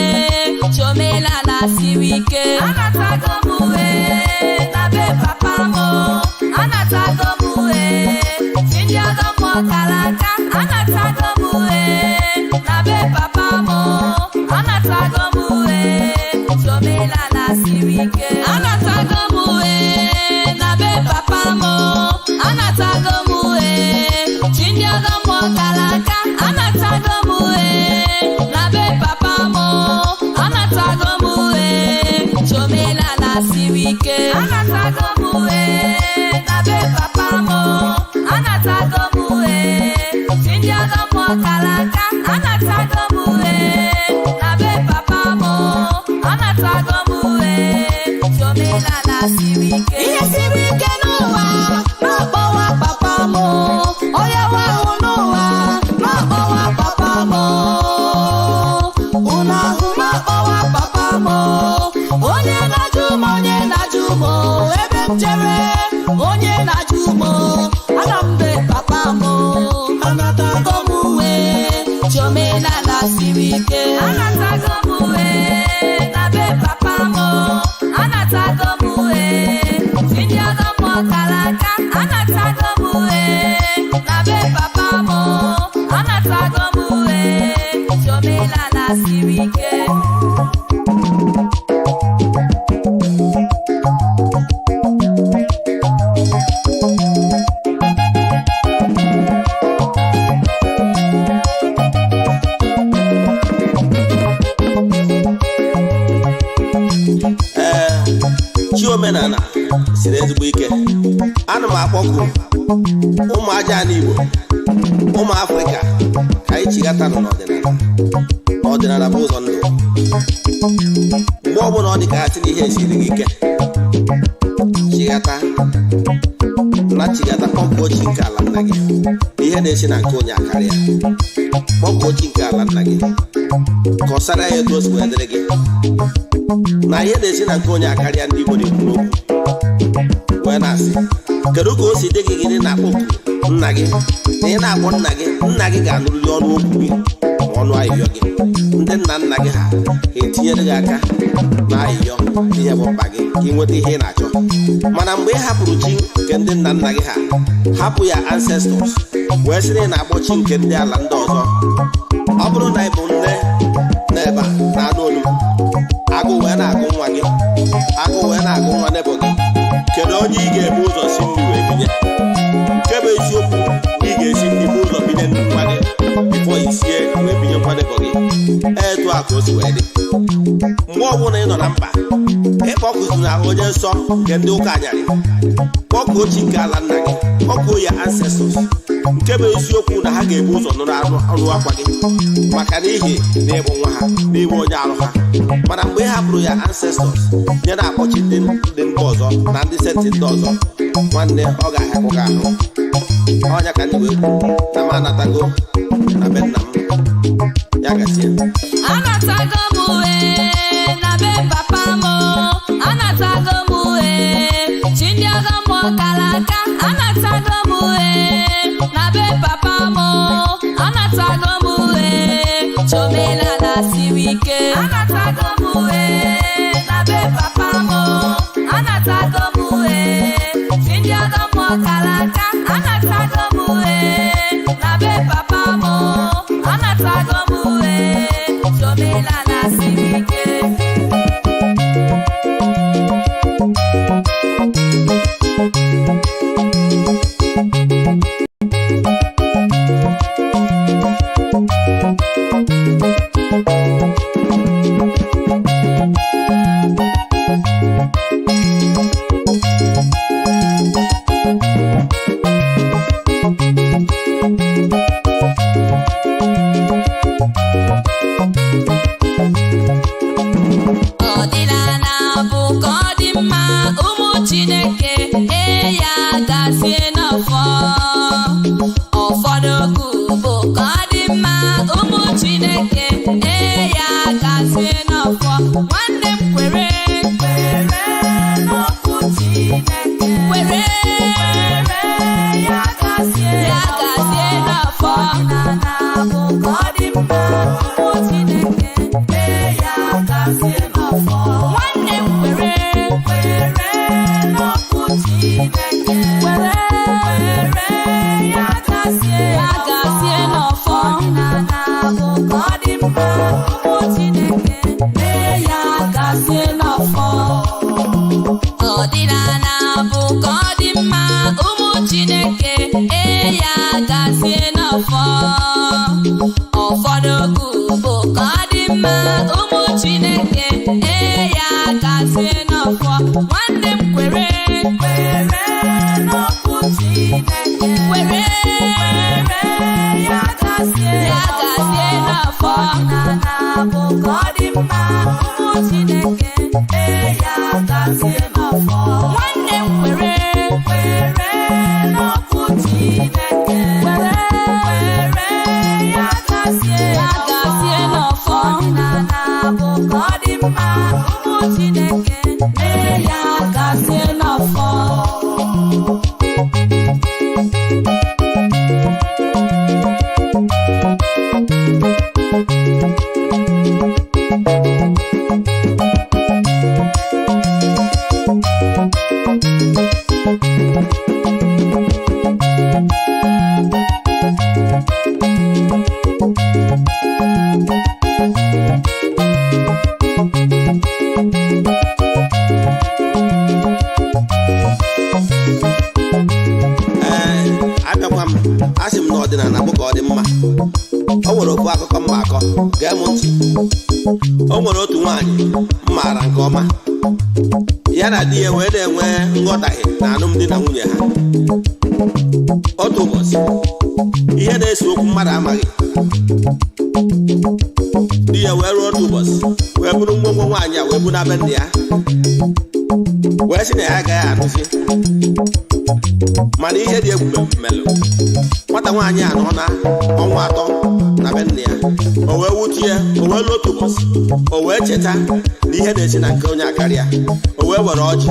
chi omenala siri ike. Anatago m uwe na be papa m, anatago m uwe chi ndị ọgọ mmụọ kara aka. Anatago m uwe na be papa m, anatago m uwe chi omenala siri ike. Anatago m uwe na be papa m, anatago m uwe chi ndị ọgọ mmụọ kara aka. Anatago m uwe na be papa m, anatago m uwe chi omenala siri ike. Anatago m uwe na be papa m, anatago m uwe chi ndị ọgọ mmụọ kara aka. Anatago m uwe na be papa m, anatago m uwe chi omenala siri ike. Ihe siri ike n'ụwa na-akpọwa papa m, onye nwe ahụ n'ụwa na-akpọwa papa m, unu ahụ na-akpọwa papa m, onye na-ajụ m, onye na-ajụ m ebe m jere, onye na-ajụ m, ana m be papa m. Anatago m uwe chi omenala siri ike. Anatago m uwe na be papa m, anatago m uwe chi ndị ọgọ mmụọ kara aka. Anatago m uwe na be papa m, anatago m uwe chi omenala siri ike. Ee, chi omenala siri ezigbo ike. Ana m akpọku ụmụ aja ala Igbo, ụmụ Afrịka, ka anyị chighata nọ n'ọdịnala. Ọdịnala bụ ụzọ ndụ. Mgbe ọbụla ọ dị ka asị na ihe esiri gị ike, chighata na chighata, kpọkuo chi nke ala nna gị na ihe na-esi na nke onye akarịa. Kpọkuo chi nke ala nna gị, kọsara ya etu o si wee dịrị gị na ihe na-esi na nke onye akarịa. Ndị Igbo na-ekwu n'okwu wee na-asị, kedu ka o si dị gị? Gịnị na-akpọku nna gị na ị na-akpọ nna gị, nna gị ga-anụrịrị ọnụ okwu gị ma ọnụ ayịyọ gị. Ndị nna nna gị ha etinyere gị aka na ayịyọ ihe bụ mkpa gị ka ị nweta ihe ị na-achọ. Mana mgbe ị hapụrụ chi nke ndị nna nna gị ha, hapụ ya ancestors, wee sị na ị na-akpọ chi nke ndị ala ndị ọzọ, ọ bụrụ na ị bụ nne n'ebe a na-anụ olu m, agụ wee na-agụ nwa gị, agụ wee na-agụ nwa nebo gị, kedu onye ị ga-ebu ụzọ si nri wee binye? Nke bụ eziokwu, ị ga-esi nri bụ ụzọ binye nwa gị before isie wee binye nwa nebo gị. Etu a ka o si wee dị. Mgbe ọbụla ị nọ na mkpa, ịkpọkụzina onye nsọ nke ndị ụka anyarị, kpọkuo chi nke ala nna gị, kpọkuo ya ancestors. Nke bụ eziokwu na ha ga-ebu ụzọ nụrụ anụ ọnụ akwa gị, maka n'ihi na ịbụ nwa ha, n'ime onye arụ ha. Mana mgbe ị hapụrụ ya ancestors nye na-akpọchi ndị mba ọzọ na ndị saint ndị ọzọ, nwanne, ọ ga-ahịakwu gị ahụ. Ọnya ka ndị wee kwu na m anatago na be nna m. Ya gazie. Anatago m uwe na be papa m. Ọdịnala siri ike. Ọdịnala bụ ka ọ dị mma, ụmụ Chineke. Ee, ya gazie n'ọfọ. Ụfọdụ okwu bụ ka ọ dị mma, ụmụ Chineke. Ee, ya gazie n'ọfọ. Nwanne m, kwere, kwere n'okwu Chineke. Kwere, ya gazie, ya gazie n'ọfọ. Ọdịnala bụ ka ọ dị mma, ụmụ Chineke. Ee, ya gazie n'ọfọ. Nwanne m, kwere, kwere n'okwu Chineke. Kwere, kwere, ya gazie, ya gazie n'ọfọ. Ọdịnala bụ ka ọ dị mma, ụmụ Chineke. Ee, ya gazie n'ọfọ. Ọdịnala bụ ka ọ dị mma, ụmụ Chineke. Ee, ya gazie n'ọfọ. Ụfọdụ okwu bụ ka ọ dị mma, ụmụ Chineke. Ee, ya gazie n'ọfọ. Nwanne m, kwere, kwere n'okwu Chineke. Kwere, kwere, ya gazie, ya gazie n'ọfọ. Ọdịnala bụ ka ọ dị mma, ụmụ Chineke. Ee, ya gazie n'ọfọ. Nwanne m, kwere, kwere n'okwu Chineke. Kwere, kwere, ya gazie, ya gazie n'ọfọ. Ọdịnala bụ ka ọ dị mma, ụmụ Chineke. Ee, ya gazie n'ọfọ. Ee, abịakwa m, asị m na ọdịnala bụ ka ọ dị mma. O nwere ofu akụkọ m akọ, gee m ntị. O nwere otu nwaanyị m maara nke ọma. Ya na di ya wee na-enwe nghọtahie na alụmdi na nwunye ha. Otu ụbọchị, ihe na-ese okwu mmadụ amaghị, di ya wee ruo otu ụbọchị wee bụrụ ngwongwo nwaanyị a wee bu na be nna ya, wee sị na ya agaghị anụzi. Mana ihe dị egwu melụ nwata nwaanyị a nọ na ọnwa 3 na be nna ya. O wee wutie, o wee luo otu ụbọchị, o wee cheta na ihe na-esi na nke onye akarịa. O wee were ọjị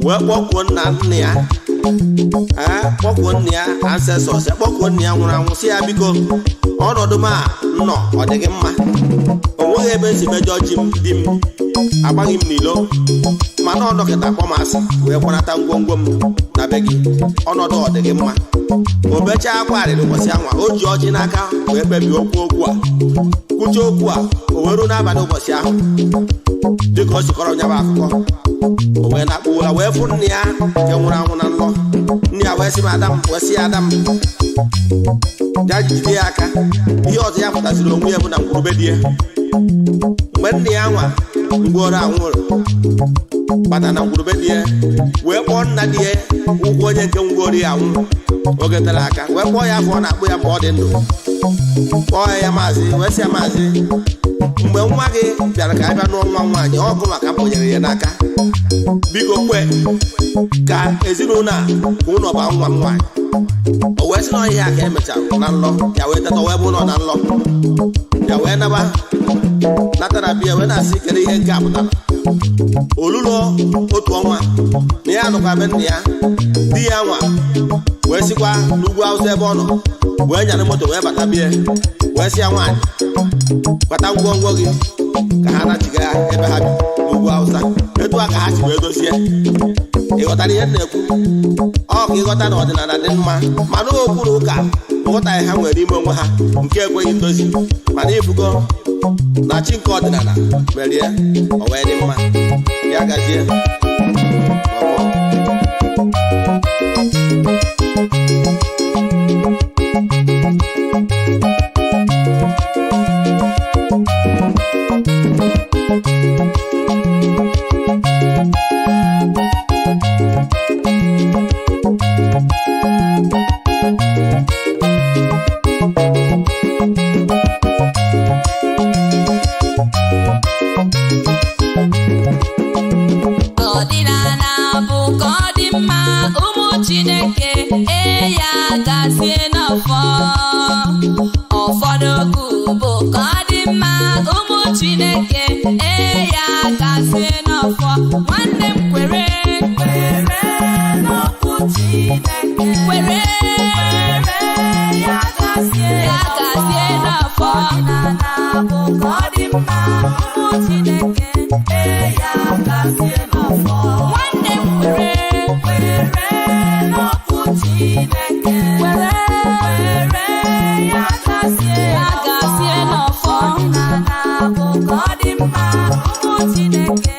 wee kpọkuo nna nna ya, ee, kpọkuo nna ya, ancestors ya, kpọkuo nna ya nwụrụ anwụ, sị ya, biko, ọnọdụ m a nnọ, ọ dị gị mma? O nweghị ebe esi mejọ ji m, di m agbaghị m n'ilo, mana ọ dọkịta kpọ m asị wee kwanata ngwongwo m na be gị. Ọnọdụ ọ dị gị mma? O bechaa akwa arịrị ụbọchị anwa. O ji ọjị n'aka wee kpebie okwu okwu a, kwuchie okwu a. O wee ruo n'abalị ụbọchị ahụ, dịka o sikọrọ nyaba akụkọ, o wee na-akpụ ụra wee fụ nne ya nke nwụrụ anwụ na nlọ. Nne ya wee sị m, ada m, wee sị ya, ada m, ya jide ya aka. Ihe ọzọ ya pụtaziri onwe ya bụ na ngwurube di ya. Mgbe nne ya nwa ngworo anwụrụ bata na ngwurube di ya, wee kpọọ nna di ya ụgwọ, onye nke ngworo ya anwụ oge tere aka, wee kpọọ ya afọ ọ na-akpụ ya mgbe ọ dị ndụ, kpọọ ya maazị, wee sị ya, maazị, mgbe nwa gị bịara ka a bịa nụọ nwa nwaanyị, ọgụ maka m ya n'aka, biko kwe ka ezinụlọ a ka ụlọ ba nwa m nwaanyị. O wee sị na ọhịa ka emechara na nlọ ya, wee teta, wee bụ ụlọ na nlọ ya, wee naba nata na biya, wee na-asị, kedu ihe nke a pụtara? Olulo otu ọnwa na ya nọkwa be nna ya, di ya nwa wee sikwa n'ugwu Awụsa ebe ọ nọ wee nyara moto wee bata bie, wee sị ya, nwaanyị, kpata ngwongwo gị ka ha nachiga ebe ha bi n'ugwu Awụsa. Etu a ka ha si wee dozie. Ị ghọtara ihe m na-ekwu? Ọ ka ka ịghọta na ọdịnala dị mma, mana okwu na ụka nghọtaghị ha nwere ime onwe ha nke ekweghị ndozi. Mana ifugo na chi nke ọdịnala merie, o wee dị mma. Ya gazie. Ọfọ. Ọdịnala bụ ka ọ dị mma, ụmụ Chineke. Ee, ya gazie n'ọfọ. Ụfọdụ okwu bụ ka ọ dị mma, ụmụ Chineke. Ee, ya gazie n'ọfọ. Nwanne m, kwere, kwere n'okwu Chineke. Kwere, kwere, ya gazie, ya gazie n'ọfọ. Ọdịnala bụ ka ọ dị mma, ụmụ Chineke. Ee, ya gazie n'ọfọ. Nwanne m, kwere, kwere n'okwu Chineke. Kwere, kwere, ya gazie, ya gazie n'ọfọ. Ọdịnala bụ ka ọ dị mma, ụmụ Chineke.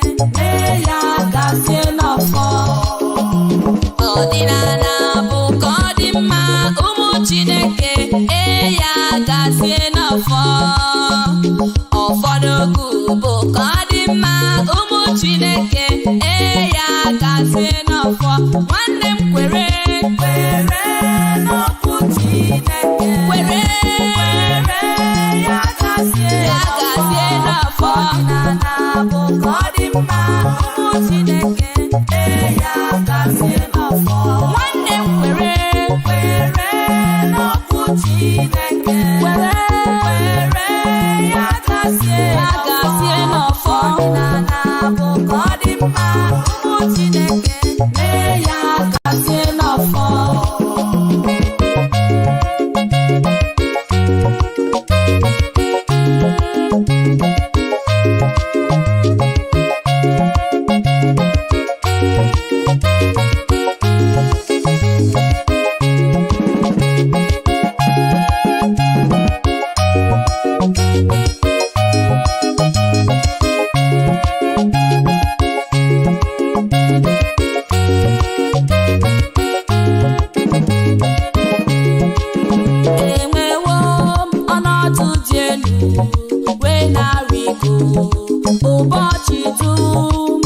Ee, ya gazie n'ọfọ. Ọdịnala bụ ka ọ dị mma, ụmụ Chineke. Ee, ya gazie n'ọfọ. Ụfọdụ okwu bụ ka ọ dị mma, ụmụ Chineke. Ee, ya gazie n'ọfọ. Nwanne m, kwere, kwere n'okwu Chineke. Kwere, kwere, ya gazie, ya gazie n'ọfọ. Ọdịnala bụ ka ọ dị mma, ụmụ Chineke. Ee, ya gazie n'ọfọ. Nwanne m, kwere, kwere n'okwu Chineke. Kwere, kwere, ya gazie, ya gazie n'ọfọ. Ọdịnala bụ ka ọ dị mma, ụmụ Chineke. Ee, ya gazie n'ọfọ. Enwewo m ọnọdụ dị elu wee na-arịgo ụbọchị dum.